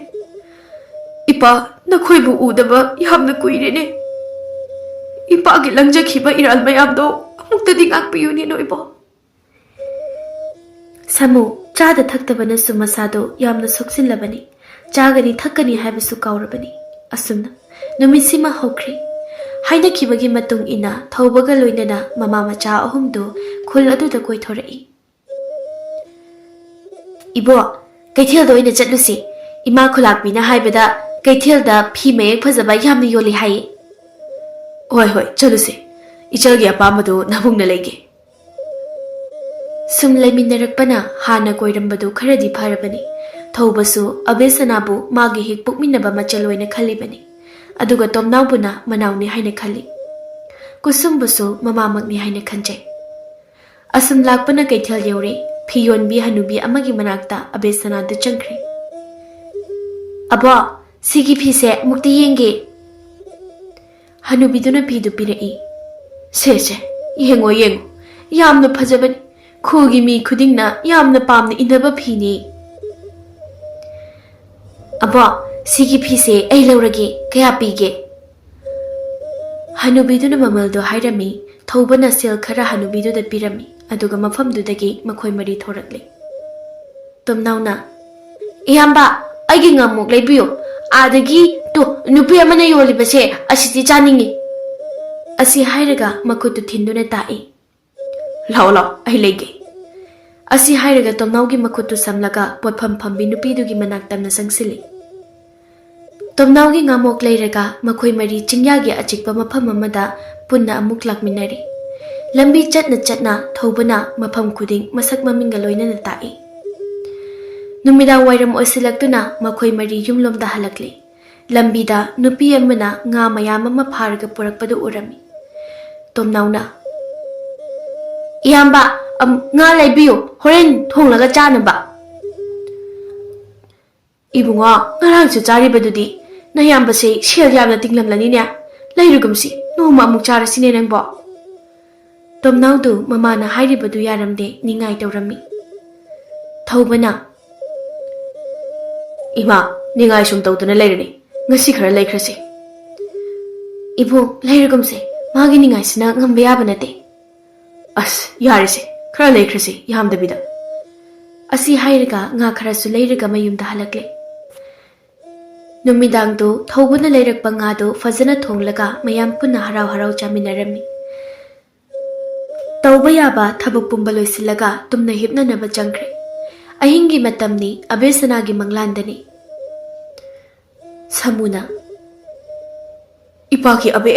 ꯏꯄꯥ, ꯅꯈꯣꯏꯕꯨ ꯎꯗꯕ ꯌꯥꯝꯅ ꯀꯨꯏꯔꯦꯅꯦ꯫ ꯏꯄꯥꯒꯤ ꯂꯪꯖꯈꯤꯕ ꯏꯔꯥꯜ ꯃꯌꯥꯝꯗꯣ ꯑꯃꯨꯛꯇꯗꯤ ꯉꯥꯛꯄꯤꯌꯨꯅꯦ ꯅꯣꯏꯕꯣ꯫" ꯁꯥꯃꯨ ꯆꯥꯗ ꯊꯛꯇꯕꯅꯁꯨ ꯃꯁꯥꯗꯣ ꯌꯥꯝꯅ ꯁꯣꯛꯆꯤꯜꯂꯕꯅꯤ꯫ ꯆꯥꯒꯅꯤ ꯊꯛꯀꯅꯤ ꯍꯥꯏꯕꯁꯨ ꯀꯥꯎꯔꯕꯅꯤ꯫ ꯑꯁꯨꯝꯅ ꯅꯨꯃꯤꯠꯁꯤꯃ ꯍꯧꯈ꯭ꯔꯦ꯫ ꯍꯥꯏꯅꯈꯤꯕꯒꯤ ꯃꯇꯨꯡ ꯏꯟꯅ ꯊꯧꯕꯒ ꯂꯣꯏꯅꯅ ꯃꯃꯥ ꯃꯆꯥ ꯑꯍꯨꯝꯗꯨ ꯈꯨꯜ ꯑꯗꯨꯗ ꯀꯣꯏꯊꯣꯔꯛꯏ꯫ "ꯏꯕꯣ, ꯀꯩꯊꯦꯜꯗ ꯑꯣꯏꯅ ꯆꯠꯂꯨꯁꯤ꯫ ꯏꯃꯥ ꯈꯨꯂꯥꯛꯄꯤꯅ ꯍꯥꯏꯕꯗ ꯀꯩꯊꯦꯜꯗ ꯐꯤ ꯃꯌꯦꯛ ꯐꯖꯕ ꯌꯥꯝꯅ ꯌꯣꯜꯂꯤ ꯍꯥꯏꯌꯦ꯫" "ꯍꯣꯏ, ꯍꯣꯏ, ꯆꯠꯂꯨꯁꯤ꯫ ꯏꯆꯜꯒꯤ ꯑꯄꯥꯝꯕꯗꯨ ꯅꯕꯨꯡꯅ ꯂꯩꯒꯦ꯫" ꯁꯨꯝ ꯂꯩꯃꯤꯟꯅꯔꯛꯄꯅ ꯍꯥꯟꯅ ꯀꯣꯏꯔꯝꯕꯗꯨ ꯈꯔꯗꯤ ꯐꯔꯕꯅꯤ꯫ ꯊꯧꯕꯁꯨ ꯑꯕꯦꯁꯅꯥꯕꯨ ꯃꯥꯒꯤ ꯍꯦꯛ ꯄꯣꯛꯃꯤꯟꯅꯕ ꯃꯆꯜ ꯑꯣꯏꯅ ꯈꯜꯂꯤꯕꯅꯤ꯫ ꯑꯗꯨꯒ ꯇꯣꯝꯅꯥꯎꯕꯨꯅ ꯃꯅꯥꯎꯅꯤ ꯍꯥꯏꯅ ꯈꯜꯂꯤ꯫ ꯀꯨꯁꯨꯝꯕꯨꯁꯨ ꯃꯃꯥꯃꯛꯅꯤ ꯍꯥꯏꯅ ꯈꯟꯖꯩ꯫ ꯑꯁꯨꯝ ꯂꯥꯛꯄꯅ ꯀꯩꯊꯦꯜ ꯌꯧꯔꯦ꯫ ꯐꯤ ꯌꯣꯟꯕꯤ ꯍꯅꯨꯕꯤ ꯑꯃꯒꯤ ꯃꯅꯥꯛꯇ ꯑꯕꯦꯁꯅꯥꯗꯨ ꯆꯪꯈ꯭ꯔꯦ꯫ "ꯑꯕꯣ, ꯁꯤꯒꯤ ꯐꯤꯁꯦ ꯑꯃꯨꯛꯇ ꯌꯦꯡꯒꯦ꯫" ꯍꯅꯨꯕꯤꯗꯨꯅ ꯐꯤꯗꯨ ꯄꯤꯔꯛꯏ꯫ "ꯁꯦ, ꯁꯦ, ꯌꯦꯡꯉꯣ, ꯌꯦꯡꯉꯣ꯫ ꯌꯥꯝꯅ ꯐꯖꯕꯅꯤ꯫ ꯈꯨꯜꯒꯤ ꯃꯤ ꯈꯨꯗꯤꯡꯅ ꯌꯥꯝꯅ ꯄꯥꯝꯅ ꯏꯟꯅꯕ ꯐꯤꯅꯤ꯫ ꯑꯕꯣ, ꯁꯤꯒꯤ ꯐꯤꯁꯦ ꯑꯩ ꯂꯧꯔꯒꯦ꯫ ꯀꯌꯥ ꯄꯤꯒꯦ?" ꯍꯅꯨꯕꯤꯗꯨꯅ ꯃꯃꯜꯗꯣ ꯍꯥꯏꯔꯝꯃꯤ꯫ ꯊꯧꯕꯅ ꯁꯦꯜ ꯈꯔ ꯍꯅꯨꯕꯤꯗꯨꯗ ꯄꯤꯔꯝꯃꯤ, ꯑꯗꯨꯒ ꯃꯐꯝꯗꯨꯗꯒꯤ ꯃꯈꯣꯏ ꯃꯔꯤ ꯊꯣꯔꯛꯂꯦ꯫ ꯇꯣꯝꯅꯥꯎꯅ, "ꯏꯌꯥꯝꯕ, ꯑꯩꯒꯤ ꯉꯥꯃꯣꯛ ꯂꯩꯕꯤꯌꯨ꯫ ꯑꯥꯗꯒꯤ ꯇꯨ, ꯅꯨꯄꯤ ꯑꯃꯅ ꯌꯣꯜꯂꯤꯕꯁꯦ, ꯑꯁꯤꯗꯤ ꯆꯥꯅꯤꯡꯉꯤ꯫" ꯑꯁꯤ ꯍꯥꯏꯔꯒ ꯃꯈꯨꯠꯇꯨ ꯊꯤꯟꯗꯨꯅ ꯇꯥꯛꯏ꯫ "ꯂꯥꯛꯑꯣ, ꯂꯥꯛꯑꯣ, ꯑꯩ ꯂꯩꯒꯦ꯫" ꯑꯁꯤ ꯍꯥꯏꯔꯒ ꯇꯣꯝꯅꯥꯎꯒꯤ ꯃꯈꯨꯠꯇꯨ ꯁꯝꯂꯒ ꯄꯣꯠꯐꯝ ꯐꯝꯕꯤ ꯅꯨꯄꯤꯗꯨꯒꯤ ꯃꯅꯥꯛ ꯇꯝꯅ ꯆꯪꯁꯤꯜꯂꯤ꯫ ꯇꯣꯝꯅꯥꯎꯒꯤ ꯉꯥꯃꯣꯛ ꯂꯩꯔꯒ ꯃꯈꯣꯏ ꯃꯔꯤ ꯆꯤꯡꯌꯥꯒꯤ ꯑꯆꯤꯛꯄ ꯃꯐꯝ ꯑꯃꯗ ꯄꯨꯟꯅ ꯑꯃꯨꯛ ꯂꯥꯛꯃꯤꯟꯅꯔꯤ꯫ ꯂꯝꯕꯤ ꯆꯠꯅ ꯆꯠꯅ ꯊꯧꯕꯅ ꯃꯐꯝ ꯈꯨꯗꯤꯡ ꯃꯁꯛ ꯃꯃꯤꯡꯒ ꯂꯣꯏꯅꯅ ꯇꯥꯛꯏ꯫ ꯅꯨꯃꯤꯗꯥꯡ ꯋꯥꯏꯔꯝ ꯑꯣꯏꯁꯤꯜꯂꯛꯇꯨꯅ ꯃꯈꯣꯏ ꯃꯔꯤ ꯌꯨꯝꯂꯣꯝꯗ ꯍꯜꯂꯛꯂꯤ꯫ ꯂꯝꯕꯤꯗ ꯅꯨꯄꯤ ꯑꯃꯅ ꯉꯥ ꯃꯌꯥꯝ ꯑꯃ ꯐꯥꯔꯒ ꯄꯨꯔꯛꯄꯗꯨ ꯎꯔꯝꯃꯤ꯫ ꯇꯣꯝꯅꯥꯎꯅ, "ꯏꯌꯥꯝꯕ, ꯑꯝ, ꯉꯥ ꯂꯩꯕꯤꯌꯨ, ꯍꯣꯔꯦꯟ ꯊꯣꯡꯂꯒ ꯆꯥꯅꯕ꯫" "ꯏꯕꯨꯡꯉꯣ, ꯉꯔꯥꯡꯁꯨ ꯆꯥꯔꯤꯕꯗꯨꯗꯤ꯫ ꯅꯌꯥꯝꯕꯁꯦ ꯁꯦꯜ ꯌꯥꯝꯅ ꯇꯤꯡꯂꯝꯂꯅꯤꯅꯦ꯫ ꯂꯩꯔꯨꯒꯨꯝꯁꯤ, ꯅꯣꯡꯃ ꯑꯃꯨꯛ ꯆꯥꯔꯁꯤꯅꯦ ꯅꯪꯕꯣ꯫" ꯇꯣꯝꯅꯥꯎꯗꯨ ꯃꯃꯥꯅ ꯍꯥꯏꯔꯤꯕꯗꯨ ꯌꯥꯔꯝꯗꯦ, ꯅꯤꯡꯉꯥꯏ ꯇꯧꯔꯝꯃꯤ꯫ ꯊꯧꯕꯅ, "ꯏꯃꯥ, ꯅꯤꯡꯉꯥꯏ ꯁꯨꯝ ꯇꯧꯗꯨꯅ ꯂꯩꯔꯅꯤ꯫ ꯉꯁꯤ ꯈꯔ ꯂꯩꯈ꯭ꯔꯁꯤ꯫" "ꯏꯕꯨꯡ, ꯂꯩꯔꯒꯨꯝꯁꯦ꯫ ꯃꯥꯒꯤ ꯅꯤꯡꯉꯥꯏꯁꯤꯅ ꯉꯝꯕ ꯌꯥꯕ ꯅꯠꯇꯦ꯫" "ꯑꯁ, ꯌꯥꯔꯦꯁꯦ, ꯈꯔ ꯂꯩꯈ꯭ꯔꯁꯤ, ꯌꯥꯝꯗꯕꯤꯗ꯫" ꯑꯁꯤ ꯍꯥꯏꯔꯒ ꯉꯥ ꯈꯔꯁꯨ ꯂꯩꯔꯒ ꯃꯌꯨꯝꯗ ꯍꯜꯂꯛꯂꯦ꯫ ꯅꯨꯃꯤꯗꯥꯡꯗꯨ ꯊꯧꯕꯅ ꯂꯩꯔꯛꯄ ꯉꯥꯗꯨ ꯐꯖꯅ ꯊꯣꯡꯂꯒ ꯃꯌꯥꯝ ꯄꯨꯟꯅ ꯍꯔꯥꯎ ꯍꯔꯥꯎ ꯆꯥꯃꯤꯟꯅꯔꯝꯃꯤ꯫ ꯇꯧꯕ ꯌꯥꯕ ꯊꯕꯛ ꯄꯨꯝꯕ ꯂꯣꯏꯁꯤꯜꯂꯒ ꯇꯨꯝꯅ ꯍꯤꯞꯅꯅꯕ ꯆꯪꯈ꯭ꯔꯦ꯫ ꯑꯍꯤꯡꯒꯤ ꯃꯇꯝꯅꯤ, ꯑꯕꯦꯁꯅꯥꯒꯤ ꯃꯪꯂꯥꯟꯗꯅꯤ꯫ ꯁꯥꯃꯨꯅ, "ꯏꯄꯥꯒꯤ ꯑꯕꯦ,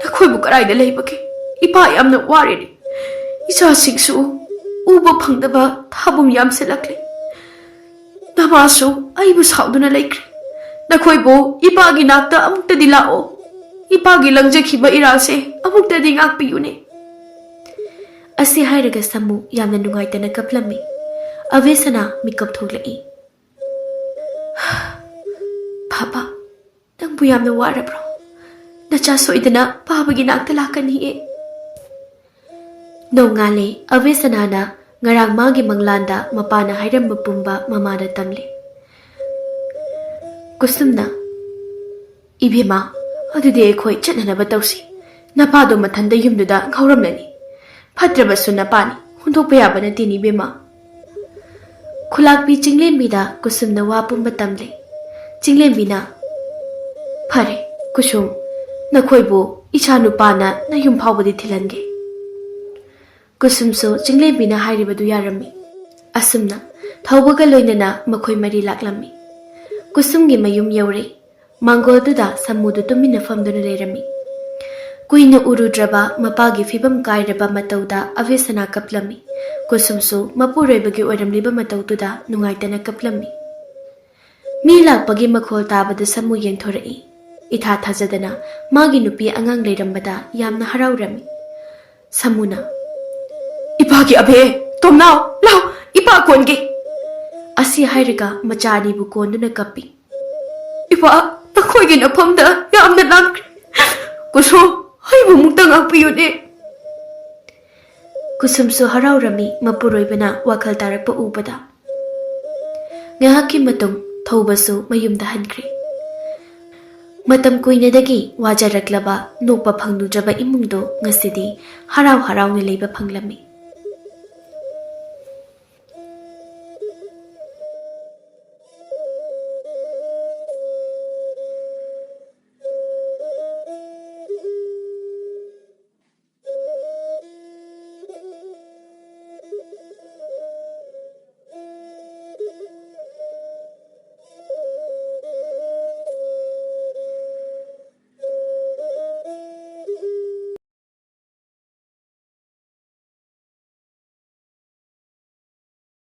ꯅꯈꯣꯏꯕꯨ ꯀꯗꯥꯏꯗ ꯂꯩꯕꯒꯦ? ꯏꯄꯥ ꯌꯥꯝꯅ ꯋꯥꯔꯦꯅꯦ꯫ ꯏꯆꯥꯁꯤꯡꯁꯨ ꯎꯕ ꯐꯪꯗꯕ ꯊꯥꯕꯨꯝ ꯌꯥꯝꯁꯤꯜꯂꯛꯂꯦ꯫ ꯅꯃꯥꯁꯨ ꯑꯩꯕꯨ ꯁꯥꯎꯗꯨꯅ ꯂꯩꯈ꯭ꯔꯦ꯫ ꯅꯈꯣꯏꯕꯨ ꯏꯄꯥꯒꯤ ꯅꯥꯛꯇ ꯑꯃꯨꯛꯇꯗꯤ ꯂꯥꯛꯑꯣ꯫ ꯏꯄꯥꯒꯤ ꯂꯪꯖꯈꯤꯕ ꯏꯔꯥꯜꯁꯦ ꯑꯃꯨꯛꯇꯗꯤ ꯉꯥꯛꯄꯤꯌꯨꯅꯦ꯫" ꯑꯁꯤ ꯍꯥꯏꯔꯒ ꯁꯥꯃꯨ ꯌꯥꯝꯅ ꯅꯨꯡꯉꯥꯏꯇꯅ ꯀꯞꯂꯝꯃꯤ꯫ ꯑꯕꯦꯁꯅꯥ ꯃꯤꯀꯞ ꯊꯣꯛꯂꯛꯏ꯫ "ꯄꯥꯄꯥ, ꯅꯪꯕꯨ ꯌꯥꯝꯅ ꯋꯥꯔꯕ꯭ꯔꯣ? ꯅꯆꯥ ꯁꯣꯏꯗꯅ ꯄꯥꯕꯒꯤ ꯅꯥꯛꯇ ꯂꯥꯛꯀꯅꯤꯌꯦ꯫" ꯅꯣꯡꯉꯥꯜꯂꯦ꯫ ꯑꯕꯦꯁꯅꯥꯅ ꯉꯔꯥꯡ ꯃꯥꯒꯤ ꯃꯪꯂꯥꯟꯗ ꯃꯄꯥꯅ ꯍꯥꯏꯔꯝꯕ ꯄꯨꯝꯕ ꯃꯃꯥꯗ ꯇꯝꯂꯦ꯫ ꯀꯨꯁꯨꯝꯅ, "ꯏꯕꯦꯝꯃ, ꯑꯗꯨꯗꯤ ꯑꯩꯈꯣꯏ ꯆꯠꯅꯅꯕ ꯇꯧꯁꯤ꯫ ꯅꯄꯥꯗꯣ ꯃꯊꯟꯗ ꯌꯨꯝꯗꯨꯗ ꯉꯥꯎꯔꯝꯂꯅꯤ꯫ ꯐꯠꯇ꯭ꯔꯕꯁꯨ ꯅꯄꯥꯅꯤ, ꯍꯨꯟꯗꯣꯛꯄ ꯌꯥꯕ ꯅꯠꯇꯦꯅꯦ ꯏꯕꯦꯝꯃ꯫" ꯈꯨꯂꯥꯛꯄꯤ ꯆꯤꯡꯂꯦꯝꯕꯤꯗ ꯀꯨꯁꯨꯝꯅ ꯋꯥ ꯄꯨꯝꯕ ꯇꯝꯂꯦ꯫ ꯆꯤꯡꯂꯦꯝꯕꯤꯅ, "ꯐꯔꯦ, ꯀꯨꯁꯨꯝ, ꯅꯈꯣꯏꯕꯨ ꯏꯆꯥ ꯅꯨꯄꯥꯅ ꯅꯌꯨꯝ ꯐꯥꯎꯕꯗꯤ ꯊꯤꯜꯍꯟꯒꯦ꯫" ꯀꯨꯁꯨꯝꯁꯨ ꯆꯤꯡꯂꯦꯝꯕꯤꯅ ꯍꯥꯏꯔꯤꯕꯗꯨ ꯌꯥꯔꯝꯃꯤ꯫ ꯑꯁꯨꯝꯅ ꯊꯧꯕꯒ ꯂꯣꯏꯅꯅ ꯃꯈꯣꯏ ꯃꯔꯤ ꯂꯥꯛꯂꯝꯃꯤ꯫ ꯀꯨꯁꯨꯝꯒꯤ ꯃꯌꯨꯝ ꯌꯧꯔꯦ꯫ ꯃꯥꯡꯒꯣꯜꯗꯨꯗ ꯁꯥꯃꯨꯗꯨ ꯇꯨꯃꯤꯟꯅ ꯐꯝꯗꯨꯅ ꯂꯩꯔꯝꯃꯤ꯫ ꯀꯨꯏꯅ ꯎꯔꯨꯗ꯭ꯔꯕ ꯃꯄꯥꯒꯤ ꯐꯤꯕꯝ ꯀꯥꯏꯔꯕ ꯃꯇꯧꯗ ꯑꯕꯦꯁꯅꯥ ꯀꯞꯂꯝꯃꯤ꯫ ꯀꯨꯁꯨꯝꯁꯨ ꯃꯄꯨꯔꯣꯏꯕꯒꯤ ꯑꯣꯏꯔꯝꯂꯤꯕ ꯃꯇꯧꯗꯨꯗ ꯅꯨꯡꯉꯥꯏꯇꯅ ꯀꯞꯂꯝꯃꯤ꯫ ꯃꯤ ꯂꯥꯛꯄꯒꯤ ꯃꯈꯣꯜ ꯇꯥꯕꯗ ꯁꯃꯨ ꯌꯦꯡꯊꯣꯔꯛꯏ꯫ ꯏꯊꯥ ꯊꯥꯖꯗꯅ ꯃꯥꯒꯤ ꯅꯨꯄꯤ ꯑꯉꯥꯡ ꯂꯩꯔꯝꯕꯗ ꯌꯥꯝꯅ ꯍꯔꯥꯎꯔꯝꯃꯤ꯫ ꯁꯃꯨꯅ, "ꯏꯄꯥꯒꯤ ꯑꯕꯦ, ꯇꯣꯝꯅꯥꯎ, ꯂꯥꯎ, ꯏꯄꯥ ꯀꯣꯟꯒꯦ!" ꯑꯁꯤ ꯍꯥꯏꯔꯒ ꯃꯆꯥ ꯑꯅꯤꯕꯨ ꯀꯣꯟꯗꯨꯅ ꯀꯞꯄꯤ꯫ "ꯏꯄꯥ, ꯅꯈꯣꯏꯒꯤ ꯅꯐꯝꯗ ꯌꯥꯝꯅ ꯂꯥꯝꯈ꯭ꯔꯦ꯫ ꯀꯨꯁꯨꯝ, ꯑꯩꯕꯨ ꯑꯃꯨꯛꯇ ꯉꯥꯛꯄꯤꯌꯨꯅꯦ!" ꯀꯨꯁꯨꯝꯁꯨ ꯍꯔꯥꯎꯔꯝꯃꯤ ꯃꯄꯨꯔꯣꯏꯕꯅ ꯋꯥꯈꯜ ꯇꯥꯔꯛꯄ ꯎꯕꯗ꯫ ꯉꯥꯏꯍꯥꯛꯀꯤ ꯃꯇꯨꯡ ꯊꯧꯕꯁꯨ ꯃꯌꯨꯝꯗ ꯍꯟꯈ꯭ꯔꯦ꯫ ꯃꯇꯝ ꯀꯨꯏꯅꯗꯒꯤ ꯋꯥꯖꯔꯛꯂꯕ ꯅꯣꯛꯄ ꯐꯪꯂꯨꯗ꯭ꯔꯕ ꯏꯃꯨꯡꯗꯨ ꯉꯁꯤꯗꯤ ꯍꯔꯥꯎ ꯍꯔꯥꯎꯅ ꯂꯩꯕ ꯐꯪꯂꯝꯃꯤ꯫